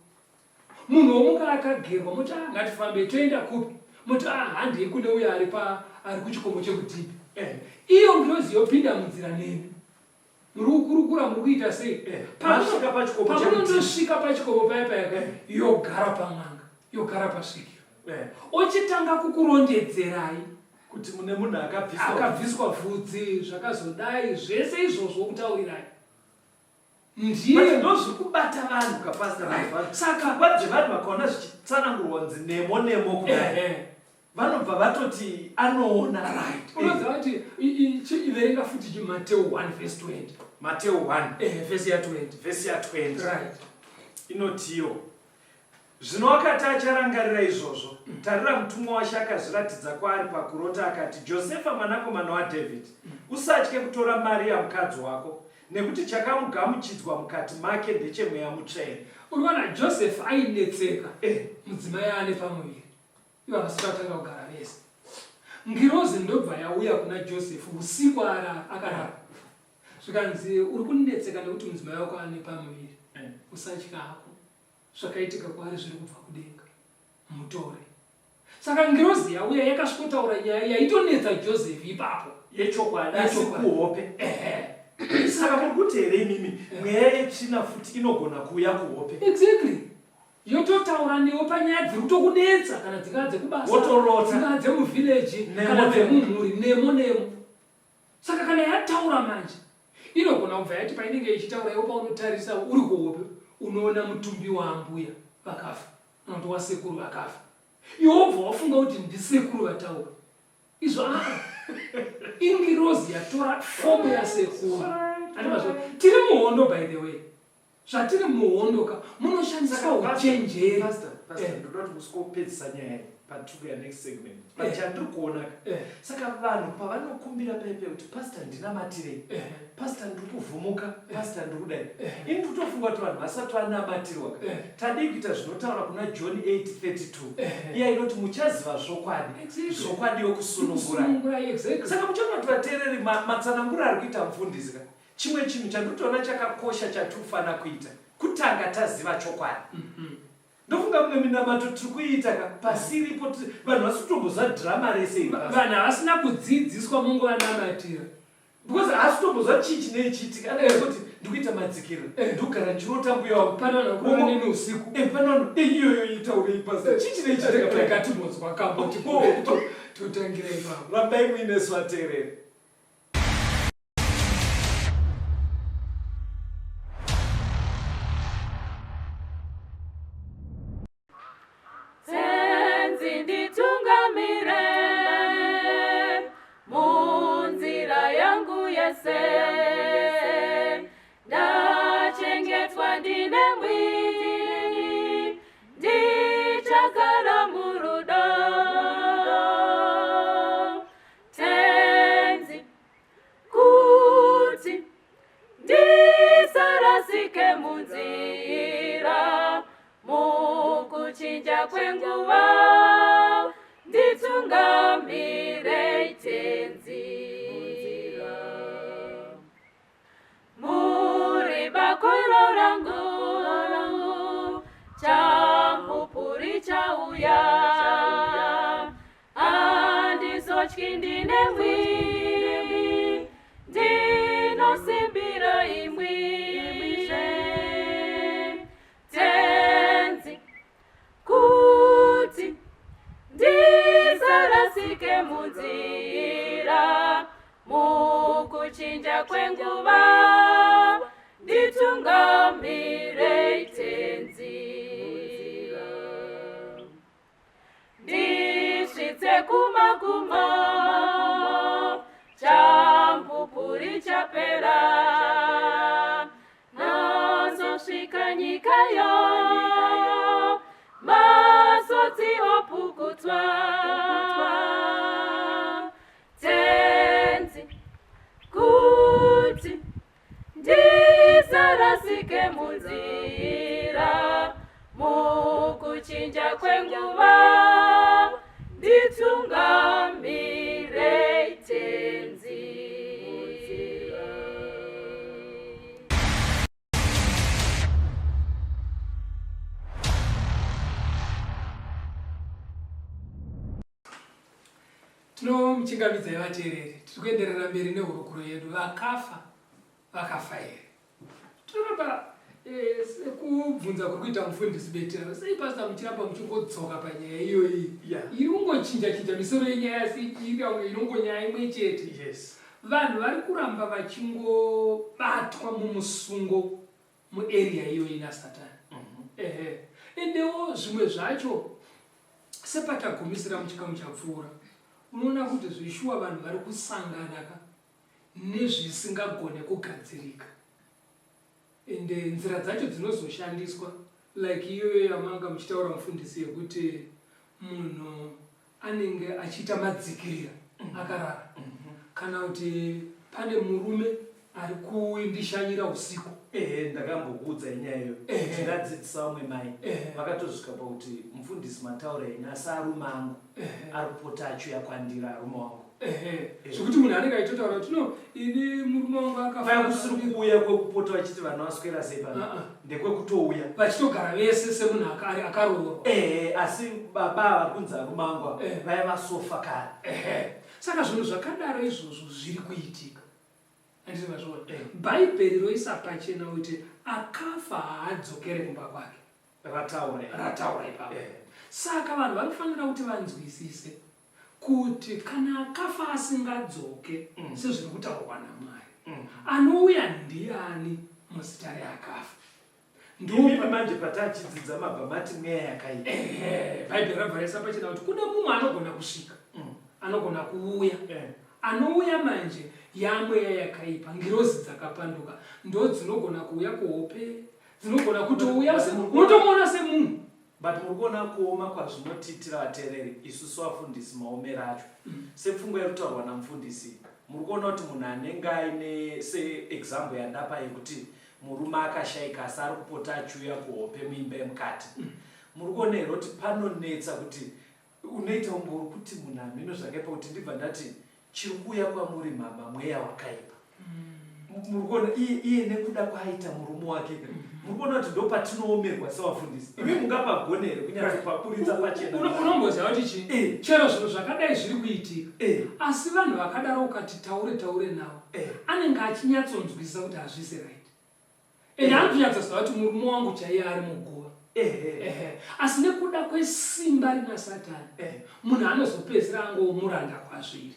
Munhu womuka akagerwa, moti, "Ah, ngatifambei." Toenda kupi? Moti, "Ah, handei kune uyo ari pa ari kuchikomo chekudhipi." Iyo ngirozi yopinda munzira nemi, muri kukurukura, muri kuita sei. Masvika pachikomo chekudhipi. Pamunondosvika pachikomo paya paya, yogara pamwanga, yogara pasvikiro, ochitanga kukurondedzerai kuti mune munhu akabviswa akabviswa vhudzi, zvakazodai, zvese izvozvo kutaurirai. But Ndiye ndozviri kubata vanhu kapastor. Saka dzevanhu vakaona zvichitsanangurwa kunzi nemo nemo kudai, vanobva vatoti anoona. Right, unoziva kuti verenga futi chiMateo 1 verse 20. Mateo 1, Vhesi ya20. Vhesi ya20. Inotiyo, "Zvino akati acharangarira izvozvo, tarira, mutumwa waShe akazviratidza kwaari pakurota akati, Josefa mwanakomana waDhavhidhi, usatye kutora Mariya mukadzi wako, nekuti chakamugamuchidzwa mukati make ndechemweya mutsvene." Uri kuona Joseph ainetseka, mudzimai ane pamuviri, ivo vasati vatanga kugara vese. Ngirozi ndobva yauya kuna Joseph usiku akarara, zvikanzi, "Uri kunetseka nekuti mudzimai wako ane pamuviri. Usatya hako, zvakaitika kwaari zviri kubva kudenga, mutore." Saka ngirozi yauya yakasvikotaura nyaya yaitonetsa Joseph ipapo. Yechokwadi, asi Yechokwadi. kuhope. Saka muri kuti here imimi mweya yetsvina futi inogona kuuya kuhope? Exactly, yototaura newe panyaya dziri kutokunetsa, kana dzingava dzekubasa, Wotorota. dzingava dzemuvhileji, Nemo, kana nemo. dzemumhuri, nemo nemo. Saka kana yataura manje, inogona kubva yati, painenge ichitaura iwo paunotarisa uri kuhope, unoona mutumbi waambuya vakafa kana kuti wasekuru vakafa. Iwe wobva wafunga kuti ndisekuru vataura. Izvo aa, ingirozi yatora fomu yasekuru. Andimazvo tiri muhondo. By the way, zvatiri muhondo ka, munoshandiswa uchenjeri. Pastor, Pastor, ndoda kuti musikopedzisa nyaya iyi patiri kuya next segment. But chandiri kuona ka, saka vanhu pavanokumbira paipai kuti, "Pastor, ndinamatirei, pastor, ndiri kuvhumuka, pastor, ndiri kudai," ini ndiri kutofunga kuti vanhu vasati vanamatirwa ka, tadii kuita zvinotaura kuna John 8:32, iya inoti, "Muchaziva zvokwadi, zvokwadi yokusunungurai." Kusunungurai, exactly. Saka muchaona kuti vateereri, matsananguro ari kuita mufundisi ka, chimwe chinhu chanditoona chakakosha chatinofanira kuita, kutanga taziva chokwadi. Ndofunga mumwe minamato tiri kuiita ka pasiripo, vanhu vasi kutomboziva dhirama rese iri. Vanhu havasina kudzidziswa, mungovanamatira. Because haasi kutomboziva chii chinei chiitika. Anenge kuti ndikuita madzikiro, ndikugara ndichirota mbuya wangu. Pane vanhu vakurara neni usiku. Pane vanhu iyoyo itaurei, pastor, chii chinei chiitika? Rega kambo totangira ipapo. Rambai muinesu, vateereri. Tenzi nditungamire munzira yangu yese, ndachengetwa ndinemwi, ndichagara murudo. Tenzi, kuti ndisarasike munzira, mukuchinja kwenguva nditungamirei Tenzi. Muri bakoro rangu, chamupupuri chauya, handizotyi, ndinemwi, ndinosimbira imwi. Tenzi, kuti ndisarasike munzira, mukuchinja kwenguva nditungamirei Tenzi. Ndisvitse kumagumo, chamupupuri. panyikayo masotsi opukutswa tenzi kuti ndisarasike munzira mukuchinja kwenguva nditungamirei tenzi. Tinomuchingamidzai vateereri, tiri kuenderera mberi nehurukuro yedu vakafa vakafa here. Tinoramba eh, sekubvunza kuri kuita mufundisi Betera, sei pastor muchiramba muchingodzoka panyaya iyoyi iri kungochinja chinja misoro yenyaya asi ichiita kunge inongonyaya imwe chete. Yes. Vanhu vari kuramba vachingobatwa mumusungo muarea iyoyi nasatani. Ehe. Endewo zvimwe zvacho sepatagumisira muchikamu chapfuura, unoona kuti zveshuwa vanhu vari kusangana ka nezvisingagone kugadzirika. Ende nzira dzacho dzinozoshandiswa like iyoyo yamanga muchitaura mufundisi yekuti munhu anenge achiita madzikirira akarara kana kuti pane murume ari kundishanyira usiku. Ehe, ndakambokuudzai nyaya iyoyo. Ehe. Ndadzidzisa vamwe mai Ehe. vakatosvika pakuti mufundisi mataura henyu asi arume angu Ehe. ari kupota achiuya kwandiri arume wangu. Ehe. Zvekuti munhu anenge achitotaura kuti no ini murume wangu akafa. Kwaya kusiri kuuya kwekupota vachiti vana vaswera sei pano Ah, ah. ndekwekutouya. Vachitogara vese semunhu akaroorwa. Ehe, asi baba vari kunzi arume angu ava Eh. vaya vasofa kare. Ehe. Saka zvinhu zvakadaro izvozvo zviri kuitika. Handiti mazviona? Eh. Bhaibheri roisa pachena kuti akafa haadzokere kumba kwake. Rataura. Rataura ipapo. Eh. Saka vanhu vanofanira kuti vanzwisise kuti kana akafa asingadzoke sezviri kutaurwa naMwari, anouya ndiani muzita reakafa? Imimi manje patachidzidza mabva mati mweya yakaipa. Ehe, Bhaibheri rabva raisa pachena kuti kune mumwe anogona kusvika, anogona kuuya. Anouya manje yamweya yakaipa, ngirozi dzakapanduka ndo dzinogona kuuya kuhope, dzinogona kutouya unotomuona semunhu. But muri kuona kuoma kwazvinotiitira vateereri isusu vafundisi maomero acho. Sepfungwa iri kutaurwa namufundisi, muri kuona kuti munhu anenge aine seexample yandapa yekuti murume akashaika asi ari kupota achiuya kuhope muimba yemukati. Muri kuona here kuti panonetsa kuti unoita kunge uri kuti munhu hameno zvakaipa kuti ndibva ndati chiri kuuya kwamuri mama mweya wakaipa. Muri kuona iye nekuda kwaaita murume wake. Muri kuona kuti ndopatinoomerwa sevafundisi. Imi mungapagone here kunyatsopaburitsa pachena? Unomboziva kuti chii? Chero zvinhu zvakadai zviri kuitika. Asi vanhu vakadaro ukati taure taure navo, anenge achinyatsonzwisisa kuti hazvisi right. Ende anotonyatsoziva kuti murume wangu chaiye ari muguva. Ehe. Asi nekuda kwesimba rina Satani, munhu anozopedzisira angomuranda kwazviri.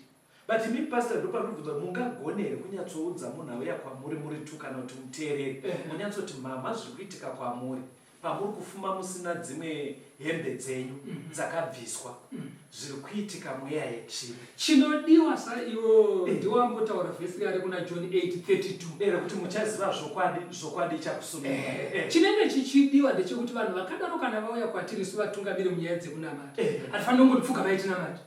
But imi pastor ndopanobvunza mungagone here kunyatsoudza munhu auya kwamuri muri two kana kuti muteereri munyatsoti mama zviri kuitika kwamuri pamuri kufuma musina dzimwe hembe dzenyu dzakabviswa zviri kuitika mweya yetsvina. Chinodiwa sa iwo ndiwambotaura vhesi riya rekuna John 8:32. Rekuti muchaziva zvokwadi, zvokwadi ichakusunungurai. Chinenge chichidiwa ndechekuti vanhu vakadaro kana vauya kwatiri isu vatungamiri munyaya dzekunamata, hatifaniri kungoti pfugamai tinamate.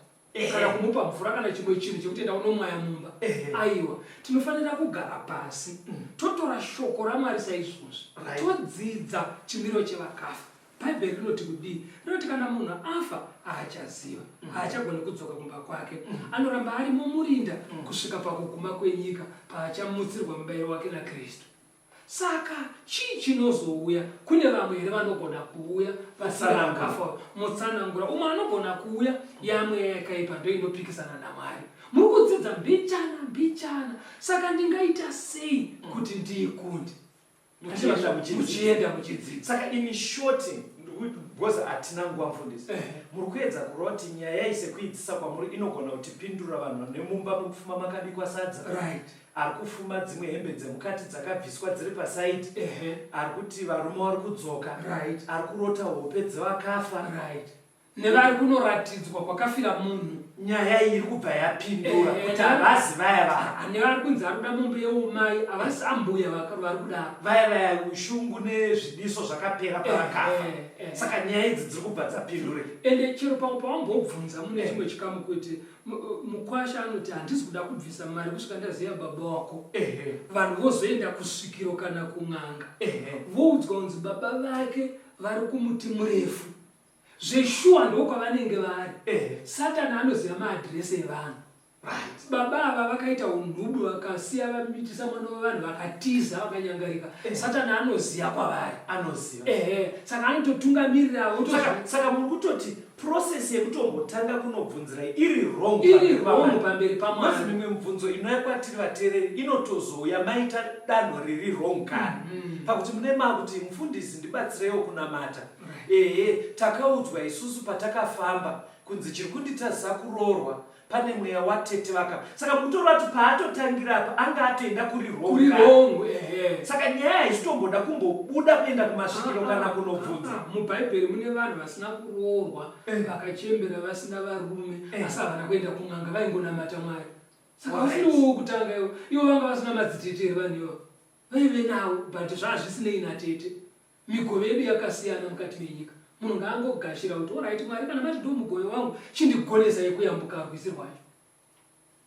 Kana kumupa mvura kana chimwe chinhu chekuti enda unomwaya mumba. Aiwa, tinofanira kugara pasi totora shoko raMwari saizvozvi, todzidza chimiro chevakafa. Bhaibheri rinoti kudii? Rinoti kana munhu afa haachaziva, haachagoni kudzoka kumba kwake, anoramba ari mumurinda kusvika pakuguma kwenyika paachamutsirwa mubairo wake naKristu. Saka chii chinozouya? Kune vamwe here vanogona kuuya vasina vakafa? Mutsanangura. Umwe anogona kuuya yamweya yakaipa ndo inopikisana naMwari. Muri kudzidza mbichana mbichana. Saka ndingaita sei kuti ndiikunde? Muchienda muchidzidza. Muchienda muchidzidza. Saka in short, because hatina nguva mufundisi, muri kuedza kureva kuti nyaya iyi sekuidzisa kwamuri inogona kutipindura vanhu vane mumba muri kufuma makabikwa sadza. Ari kufuma dzimwe hembe dzemukati dzakabviswa dziri pasaidi. Ari kuti varume vari kudzoka. Ari kurota hope dzevakafa. Nevari kunoratidzwa kwakafira munhu. Nyaya iyi iri kubva yapindura kuti havazi vaya vanhu. Nevari kunzi ari kuda mombe yeumai havasi ambuya vari kudaro. Vaya vaya ushungu nezvidiso zvakapera pavakafa. Saka nyaya idzi dziri kubva dzapindurika. Ende chero pamwe pawambobvunza mune chimwe chikamu kuti mukwasha anoti handisi kuda kubvisa mari kusvika ndaziva baba wako. Vanhu vozoenda kusvikiro kana kun'anga. Voudzwa kunzi baba vake vari kumuti murefu. Zveshuwa ndokwavanenge vari. Satani anoziva maadhiresi evanhu. Right. Baba ava vakaita unhubu vakasiya vamitisa mwana wevanhu vakatiza vakanyangarika. Satani anoziva kwavari. Anoziva. Ehe, saka anototungamirira Saka muri kutoti process yekutombotanga kunobvunzira iri wrong. Iri wrong pamberi paMwari. Because mimwe mibvunzo inouya kwatiri vateereri inotozouya maita danho riri wrong kare. Pakuti mune makuti mufundisi ndibatsireiwo kunamata. Ehe, takaudzwa isusu patakafamba kunzi chiri kunditadzisa kuroorwa pane mweya watete vaka. Saka mukutoreva kuti paatotangira apa anga atoenda kuri wrong. Kuri wrong, ehe. Saka nyaya haichitomboda kumbobuda kuenda kumasvikiro kana kunobvunza. MuBhaibheri mune vanhu vasina kuroorwa, vakachembera vasina varume, asi havana kuenda kun'anga, vaingonamata Mwari. Saka vasiriwo wokutanga ivo. Ivo vanga vasina madzitete here vanhu ivavo? Vaive nawo, but zvazvisinei natete. Migove yedu yakasiyana mukati menyika. Munhu ngaangogashira kuti alright Mwari kana mati ndomugove wangu chindigonesai kuyambuka rwizi rwacho.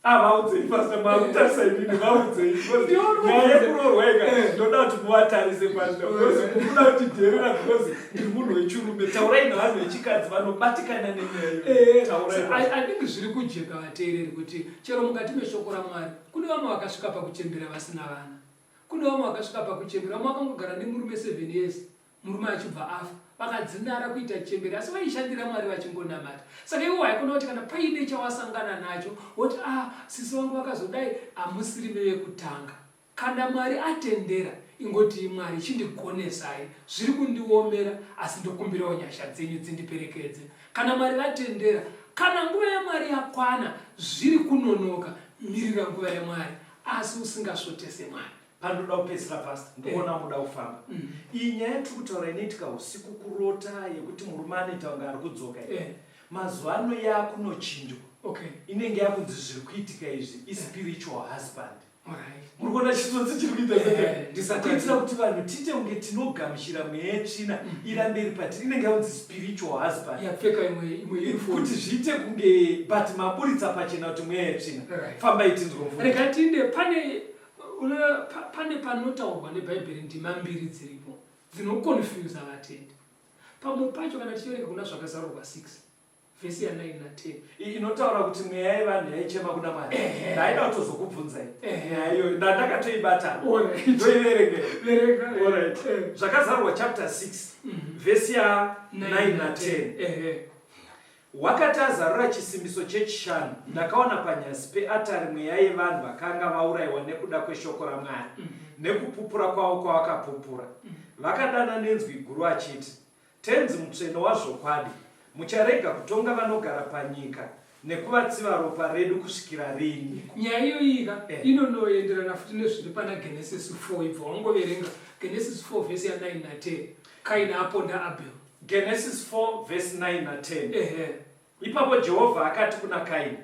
Ah, vaudzei pastor makutarisa inini vaudzei because nyaya yekuroorwa ika ndoda kuti muvatarise pastor because mukuda kuti dherera because ndiri munhu wechirume taurai nevanhu vechikadzi vanobatikana nenyaya iyo taurai. I think zviri kujeka vateereri kuti chero mukati meshoko raMwari kune vamwe vakasvika pakuchembera vasina vana. Kune vamwe vakasvika pakuchembera, vamwe vakangogara nemurume 7 years murume achibva afa, vakadzinara kuita chembere asi vaishandira Mwari vachingonamata. Saka iwe haikona kuti kana paine chawasangana nacho woti ah sisi vangu vakazodai, hamusiri vekutanga. Kana Mwari atendera ingotii Mwari chindigonesai, zviri kundiomera asi ndokumbirawo nyasha dzenyu dzindiperekedze. Kana Mwari vatendera, kana nguva yaMwari yakwana zviri kunonoka, mirira nguva yaMwari. Asi usingasvotese Mwari. Pandoda kupedzisira pastor, ndikuona muda kufamba. Iyi nyaya yatiri kutaura inoitika usiku kurota yekuti murume anoita kunge ari kudzoka iyi. Mazuva ano yakunochinjwa. Inenge yakunzi zviri kuitika izvi ispiritual husband. Muri kuona chitsotsi chiri kuita Satan? Kuitira kuti vanhu tiite kunge tinogamuchira mweya yetsvina irambe iri patiri. Inenge yakunzi spiritual husband. Yapfeka imwe uniform. Kuti zviite kunge but maburitsa pachena kuti mweya yetsvina. Fambai tinzwe mufundisi. Rega tiinde pane pane panotaurwa neBhaibheri ndima mbiri dziripo dzinoconfusa vatendi. Pamwe pacho kana tichiverenga kuna Zvakazarurwa 6 vhesi ya 9 na 10. Iyi inotaura kuti mweya yevanhu yaichema kuna Mwari. Ndaida kutozokubvunzai nyaya iyoyo. Ndandakatoibata. Ndoiverengera. Verenga. Alright. Zvakazarurwa chapter 6 vhesi ya 9 na 10. Wakati azarura chisimbiso chechishanu, ndakaona panyasi peatari mweya yevanhu vakanga vauraiwa nekuda kweshoko raMwari nekupupura kwavo kwavakapupura. Vakadana nenzwi guru achiti, Tenzi mutsvene wazvokwadi, mucharega kutonga vanogara panyika nekuvatsiva ropa redu kusvikira rini? Nyaya iyoyika inonoenderana futi nezviri pana Genesis 4 ibva wangoverenga Genesis 4 vhesi ya 9 na 10 Kaini aponda Abel. Genesis 4 vhesi 9 na 10. Ipapo Jehovha akati kuna Kaini,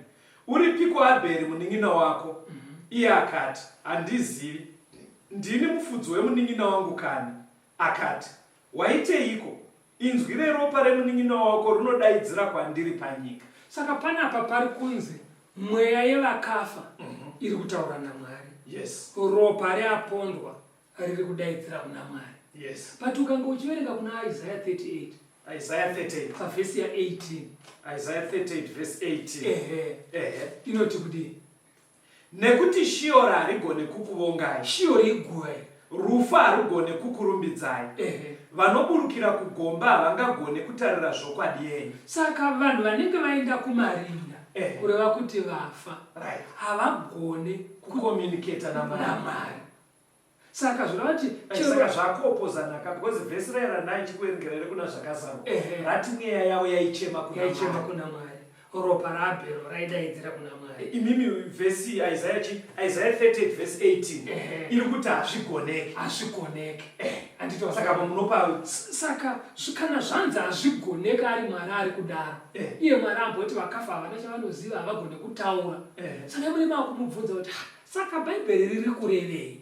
Uripiko Abheri munin'ina wako? Iye akati, Handizivi. Ndini mufudzi wemunin'ina wangu kani? Akati, Waiteiko? Inzwi reropa remunin'ina wako rinodaidzira kwandiri panyika. Saka panapa pari kunzi mweya yevakafa iri kutaura naMwari. Ropa reapondwa riri kudaidzira kuna Mwari. But ukanga uchiverenga kuna Isaiah 38. Isaiah 38. Pavhesi ya 18. Isaiah 38 verse 18. Inoti kudii? Nekuti Sheori harigone kukuvongai. Sheori iguva iri. Rufu harugone kukurumbidzai. Vanoburukira kugomba havangagone kutarira zvokwadi yenyu. Saka vanhu vanenge vaenda kumarinda, kureva kuti vafa, havagone kucommunicata naMwari. Saka zvoreva kuti chero Saka zvakuopozana ka because vhesi raya randaichikuverengera rekuna Zvakazarurwa rati mweya yavo yaichema kuna Yaichema Mwari. kuna Mwari. Ropa raAbhero raidaidzira kuna Mwari. Imimi vhesi Isaiah chi Isaiah 38 verse 18 Ehe. iri kuti hazvigoneki. Hazvigoneke. Handiti Saka apa munopa Saka kana zvanzi hazvigoneke ari Mwari ari kudaro. Eh. Iye Mwari amboti vakafa havana chavanoziva havagone kutaura. Eh. Saka mune makumubvunza kuti "Ah, saka Bhaibheri riri kurevei?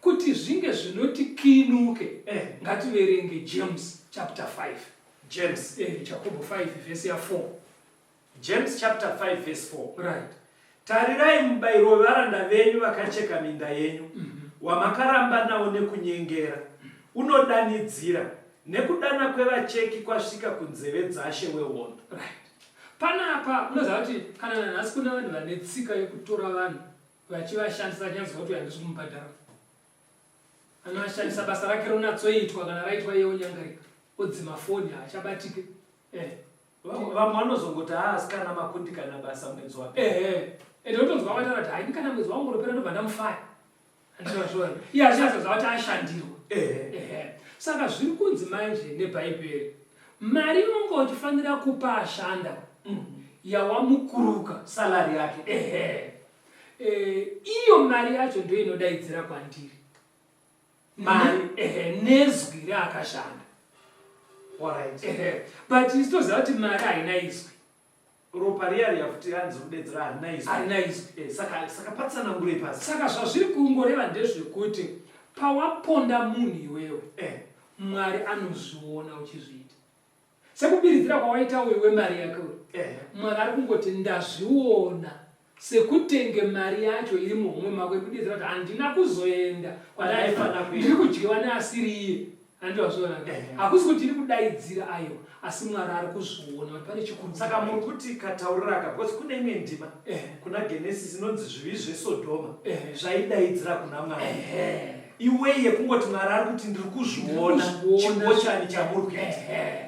Kuti zvinge zvinoti kinuke. Eh. Ngativerenge James chapter 5. James. Jakobo 5 verse ya 4. James chapter 5 verse 4. Right. Tarirai mubayiro wevaranda venyu vakacheka minda yenyu, wamakaramba nawo nekunyengera, unodanidzira, nekudana kwevacheki kwasvika kunzeve dzaShe wehondo. Right. Panapa unoziva kuti kana nanhasi kune vanhu vane tsika yekutora vanhu vachivashandisa vachinyatsozwa kuti handisi kumubhadhara. Anovashandisa basa rake ronatsoitwa kana raitwa iye onyangarika odzima foni haachabatike. Vamwe vanozongoti haa asikana makundikana basa mwedzi wapera. Ehe. Ende unotonzwa vataura kuti haini kana mwedzi wangu ndobva ndamufaya. Handizvazvona. Iye achinyatsozwa kuti ashandirwa. Ehe. Saka zviri kunzi manje neBhaibheri mari yonga uchifanira kupa ashanda yawamukuruka Salary yake. Ehe. Iyo mari yacho ndiyo inodaidzira kwandiri. Mari? Ehe, nezwi raakashanda. Alright. Ehe. But isu toziva kuti mari haina izwi. Ropa riya riya futi ranzi kudedzera harina izwi. Harina izwi. Saka patsanangurei pasi. Saka zvazviri kungoreva ndezvekuti pawaponda munhu iwewe, Mwari anozviona uchizviita. Sekubiridzira kwawaita uyu wemari yake uyu. Mwari ari kungoti ndazviona sekutenge mari yacho iri muhomwe mako iri kudedzera kuti handina kuzoenda kwandaifanira kuenda. Ndiri kudyiwa neasiri iye. Handizvazviona. Hakusi kuti iri kudaidzira aiwa, asi Mwari ari kuzviona kuti pane chikuru. Saka muri kuti katauriraka because kune imwe ndima kuna Genesis inonzi zvivi zveSodhoma zvaidaidzira kuna Mwari. Iwei yekungoti Mwari ari kuti ndiri kuzviona chingochani chamuri kuita.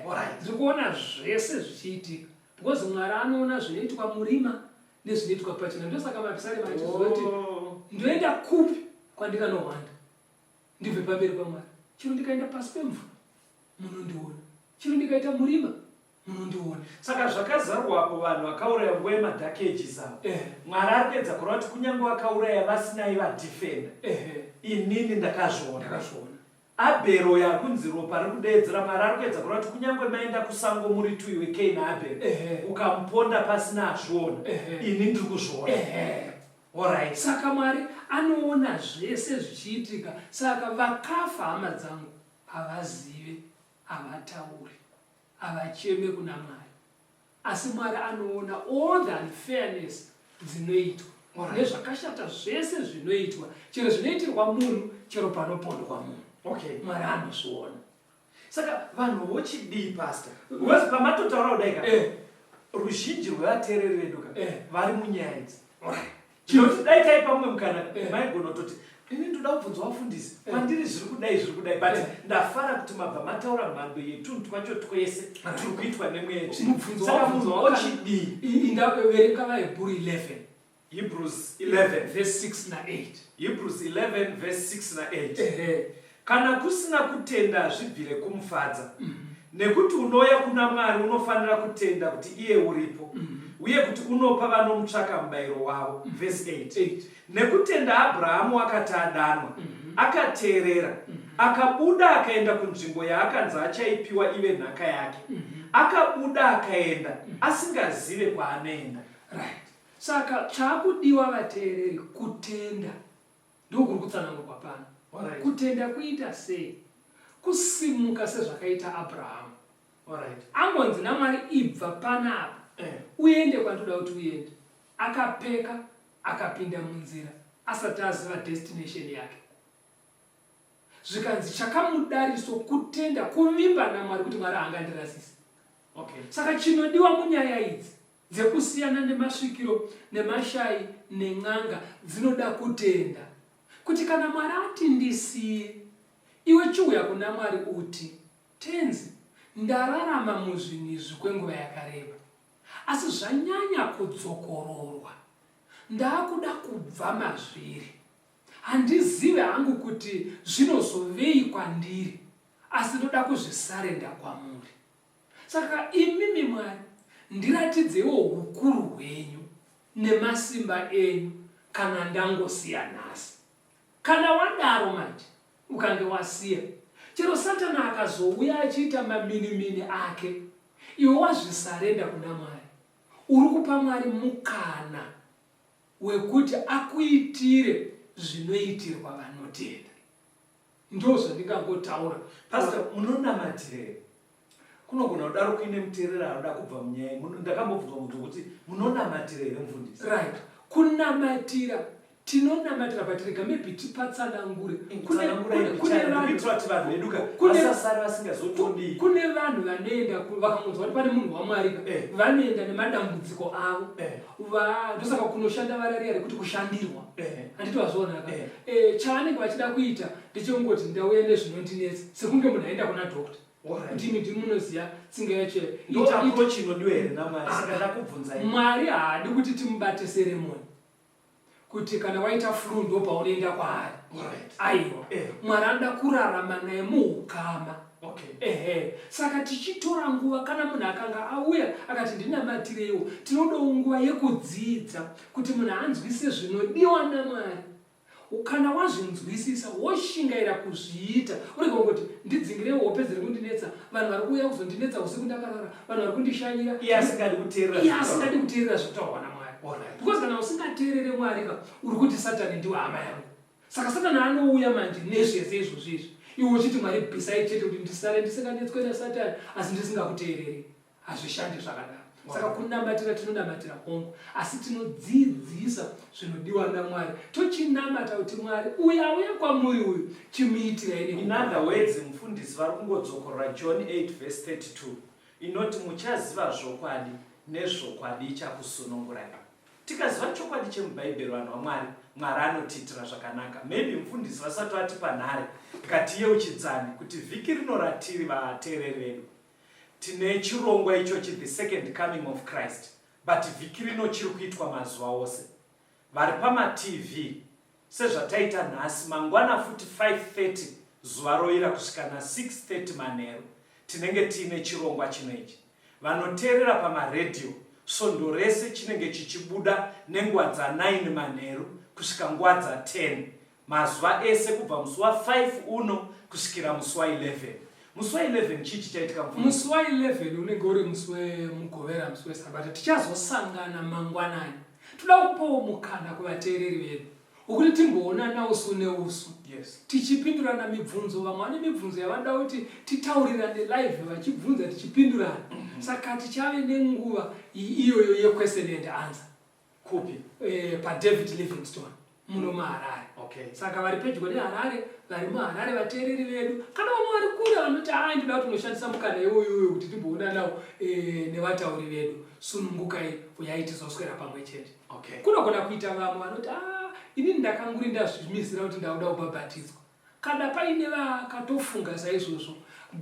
Alright. Ndiri kuona zvese zvichiitika because Mwari anoona zvinoitwa murima nezvinoitwa pachena. Ndosaka mapisarema achizoti ndoenda kupi kwandikanohwanda ndibve pamberi paMwari. Chero ndikaenda pasi pemvura munondiona, chero ndikaita murima munondiona. Saka zvakazarwapo vanhu vakauraya nguva yemadark ages avo. Mwari ari kuedza kureva kuti kunyange vakauraya vasinai vadefender. Inini ndakazviona. Ndakazviona. Abhero uyo ari kunzi ropa riri kudeedzera, Mwari ari kuedza kureva kuti kunyange maenda kusango muri two iwe Cain naAbhero, ukamuponda pasina azviona, ini ndiri kuzviona. Alright. Saka Mwari anoona zvese zvichiitika. Saka vakafa hama dzangu havazive, havatauri, havacheme kuna Mwari. Asi Mwari anoona all the unfairness dzinoitwa nezvakashata zvese zvinoitwa, chero zvinoitirwa munhu, chero panopondwa munhu. Mwari anozviona. Saka vanhu vochidii pastor? Because pamatotaura kudai ka, ruzhinji rwevateereri vedu ka vari munyaya idzi. Chinoti dai taipa mumwe mukana maigona kutoti ini ndoda kubvunzwa vafundisi kwandiri zviri kudai zviri kudai, but ndafara kuti mabva mataura mhando yetunhu twacho twese turi kuitwa nemweya tsvina. Mubvunzo Saka wabvunzwa munhu ochidii? Indaverenga vaHebrew 11. Hebrews 11 verse 6 na 8. Hebrews 11 verse 6 na 8. Kana kusina kutenda hazvibvire kumufadza. Nekuti unouya kuna Mwari unofanira kutenda kuti iye uripo, uye kuti unopa vanomutsvaka mubayiro wavo. Verse 8. Nekutenda Abrahamu wakati adanwa, akateerera, akabuda akaenda kunzvimbo yaakanzi achaipiwa ive nhaka yake. Akabuda akaenda, asingazive kwaanoenda. Right. Saka chakudiwa vateereri kutenda. Ndokuri kutsanangurwa pano. Kutenda kuita sei? Kusimuka sezvakaita Abrahamu. Angonzi naMwari ibva panapa uende kwandoda kuti uende. Akapeka akapinda munzira asati aziva destination yake. Zvikanzi chakamudariso kutenda, kuvimba naMwari kuti Mwari haangandirasisi. Saka chinodiwa munyaya idzi dzekusiyana nemasvikiro nemashai nen'anga dzinoda kutenda kuti kana Mwari ati ndisiye, iwe chiuya kuna Mwari uti, Tenzi, ndararama muzvinhu izvi kwenguva yakareba, asi zvanyanya kudzokororwa. Ndakuda kubva mazviri. Handizive hangu kuti zvinozovei kwandiri, asi ndoda kuzvisarenda kwamuri. Saka imimi Mwari, Ndiratidzeiwo hukuru hwenyu nemasimba enyu kana ndangosiya nhasi. Kana wadaro manje, ukange wasiya, chero Satani akazouya achiita maminimini ake, iwe wazvisarenda kuna Mwari. Uri kupa Mwari mukana wekuti akuitire zvinoitirwa vanotenda. Ndozvandingangotaura. Pastor, munonamatirei? Kunogona kudaro kuine muteereri anoda kubva munyaya iyi. Ndakambobvunzwa mubvunzo wekuti munonamatira here mufundisi? Right. Kunamatira tinonamatira but rega maybe tipatsanangure. Kuitira kuti vanhu vedu ka vasasare vasingazotodii. Kune vanhu vanoenda vakangonzwa kuti pane munhu waMwari ka eh. vanoenda nemadambudziko avo. Eh. Ndosaka kunoshanda vara riya rekuti kushandirwa. Eh. Handiti wazviona ka? Chavanenge vachida kuita ndechekungoti ndauya nezvinondinetsa sekunge munhu aenda kuna doctor. Ndimi ndimi munoziva tsinga yacho ndo approach inodiwa here naMwari? Saka ndakubvunzai. Mwari haadi kuti timubate seremoni kuti kana waita flu ndo paunoenda kwaari. Aiwa. Mwari anoda kurarama naye muukama. Okay. Ehe. Saka tichitora nguva kana munhu akanga auya akati ndinamatireiwo, tinodawo nguva yekudzidza kuti munhu anzwise zvinodiwa naMwari. Kana wazvinzwisisa woshingaira kuzviita urege kungoti ndidzingireiwo hope dziri kundinetsa, vanhu vari kuuya kuzondinetsa usiku ndakarara, vanhu vari kundishanyira. Iye asingadi kuteerera Iye asingadi kuteerera zvinotaurwa naMwari. Alright. Because kana usingateerere Mwari ka uri kuti Satani ndiwe hama yangu. Saka Satani anouya manje nezvese izvozvo izvi. Iwe uchiti Mwari bvisai chete kuti ndisare ndisinganetswe naSatani asi ndisingakuteereri. Hazvishande zvakadaro. Saka kunamatira tinonamatira hongu, asi tinodzidzisa zvinodiwa naMwari. Tochinamata kuti Mwari uyu auya kwamuri uyu chimuitirai nekuda. In other words, mufundisi vari kungodzokorora John 8 verse 32 inoti muchaziva zvokwadi nezvokwadi ichakusunungurai. Tikaziva chokwadi chemuBhaibheri vanhu vaMwari, Mwari anotiitira zvakanaka. Maybe mufundisi vasati vatipa nhare, ngatiyeuchidzane kuti vhiki rino ratiri vateereri vedu Tine chirongwa ichochi the second coming of Christ but vhiki rino chiri kuitwa mazuva ose. Vari pamaTV sezvataita nhasi mangwana futi 5:30 zuva roira kusvika na 6:30 manheru tinenge tiine chirongwa chino ichi. Vanoteerera pamaradio svondo rese chinenge chichibuda nenguva dza 9 manheru kusvika nguva dza 10 Mazuva ese kubva musi wa 5 uno kusvikira musi wa 11. Musi wa 11 chii chichaitika mufundisi? Musi wa 11 unenge uri musi weMugovera, musi weSabata. Tichazosangana mangwanani. Toda kupawo mukana kuvateereri vedu wekuti timboonana usu neusu. Yes. Tichipindurana mibvunzo, vamwe vane mibvunzo yavanoda kuti titaurirane live vachibvunza tichipindurana. Saka tichave nenguva iyoyo yequestion and answer. Kupi? Eh, paDavid Livingstone muno muHarare. Okay. Saka vari pedyo neHarare, vari muHarare vateereri vedu, kana vamwe vari kure vanoti haa ndinoda kuti unoshandisa mukana iwoyo uyo kuti timboonanawo eh, nevatauri vedu. Sunungukai, uyai tizoswera pamwe chete. Okay. Kunogona kuita vamwe vanoti haa inini ndakanguri ndazvimisira kuti ndakuda kubhabhatidzwa. Kana paine vakatofunga saizvozvo,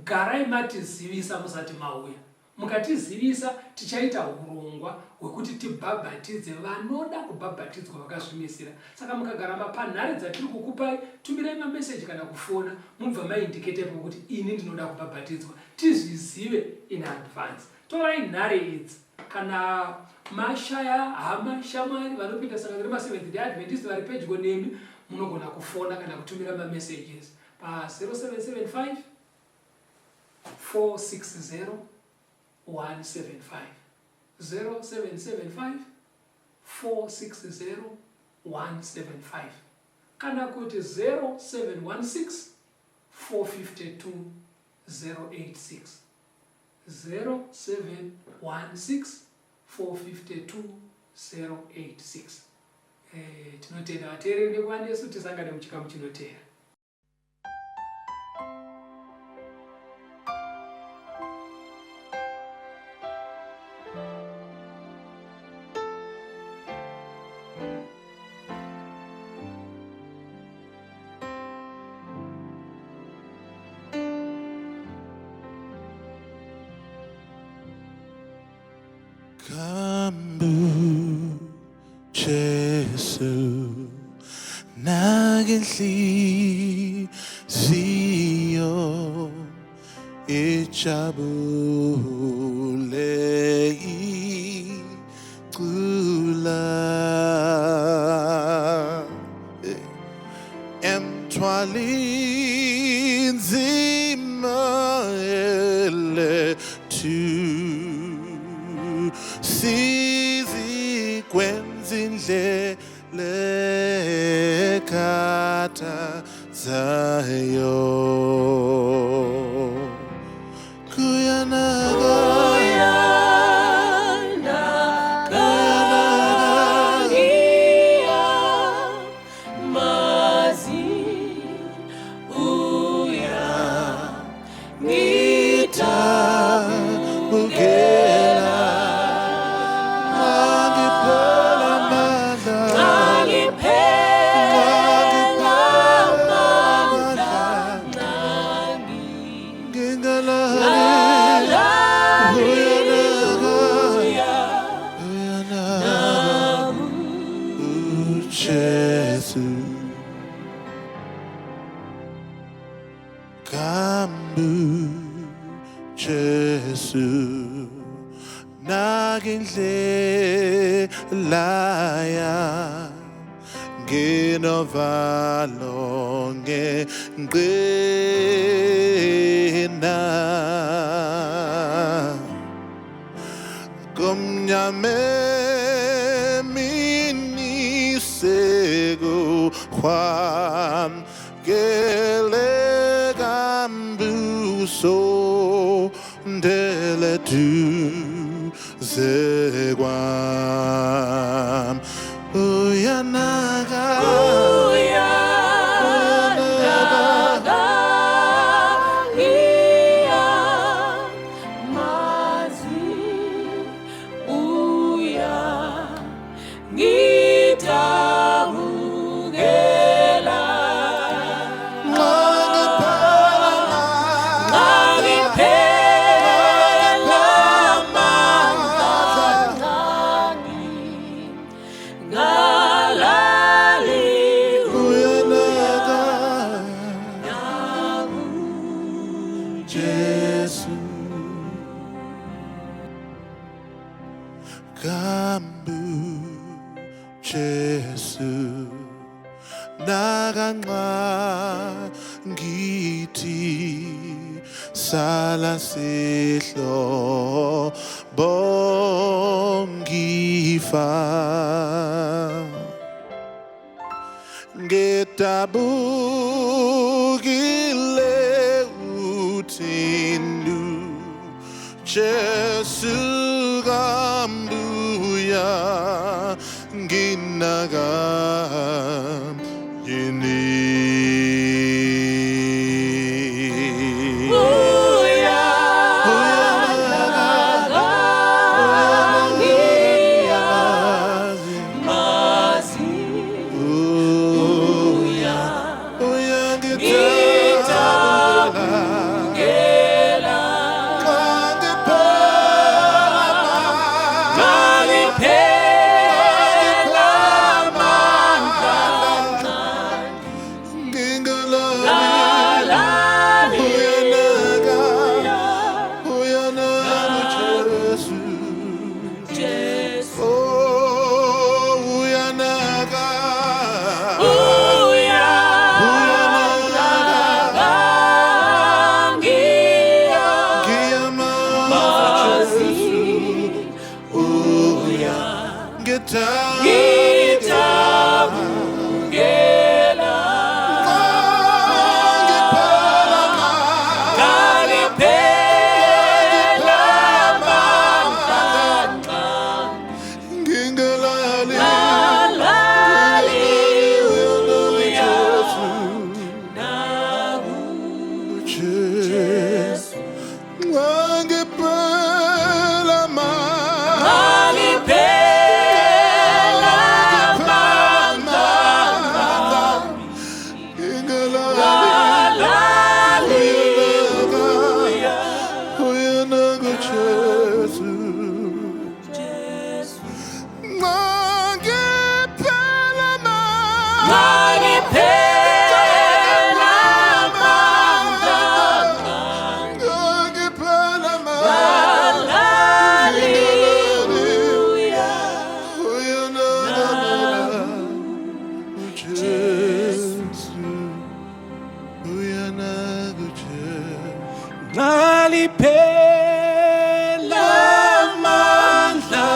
garai matizivisa musati mauya. Mukatizivisa tichaita hurongwa hwekuti tibhabhatidze vanoda kubhabhatidzwa vakazvimisira. Saka mukagara mapanhare dzatiri kukupai, tumirai mameseji kana kufona mubva maindicate ipapo kuti ini ndinoda kubhabhatidzwa tizvizive in advance. Torai nhare idzi kana mashaya hama, shamwari vanopinda sangano remaSeventh Day Adventist vari pedyo nemi, munogona kufona kana kutumira mamessages pa 0775 460 175 0775 460 175 kana kuti 0716 452 086 0716 452 086. Eh, tinotenda vateereri nekuva nesu tisangane muchikamu chinoteera. Kambu Jesu nagenhliziyo ijabule. Sithwala inzima elethu sizikwenza indlela ekhathazayo. Kuyanaka, ngidabukela, ngiphela amandla, ngiphela amandla, ngingalali. Uyanaka, uyanaka, uJesu. Kambu Jesu, nakindlela ya nginovalo ngengqina kumnyame mini sekuhwam gele kambuso ndele duze kwam. Uyanaka, uyanaka, ngiphela amandla, uyanaka, Jesu. Kambu Jesu, nakanxa ngithi sala sihlo bongifa ngidabukile uthini Jesu kambuya nginaka yini. Uyanaka, uya, uyangidabula, ngiphela amandla, ngingalali. Uyanaka, uyanaka, Jesu. Oh, uyanaka, uyanaka, ngiyamazi Jesu. Uya, ngidabukela, ngiphela amandla, ngingalali. Uyanaka, Jesu. Ngiphela amandla, ngingalali. Uyanaka, uyanaka, Jesu. Ngiphela amandla, ngiphela amandla. Nxaliphela amandla.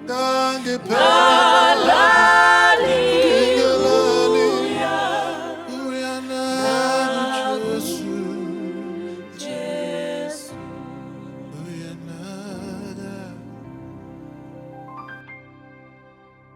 Ngangiphela.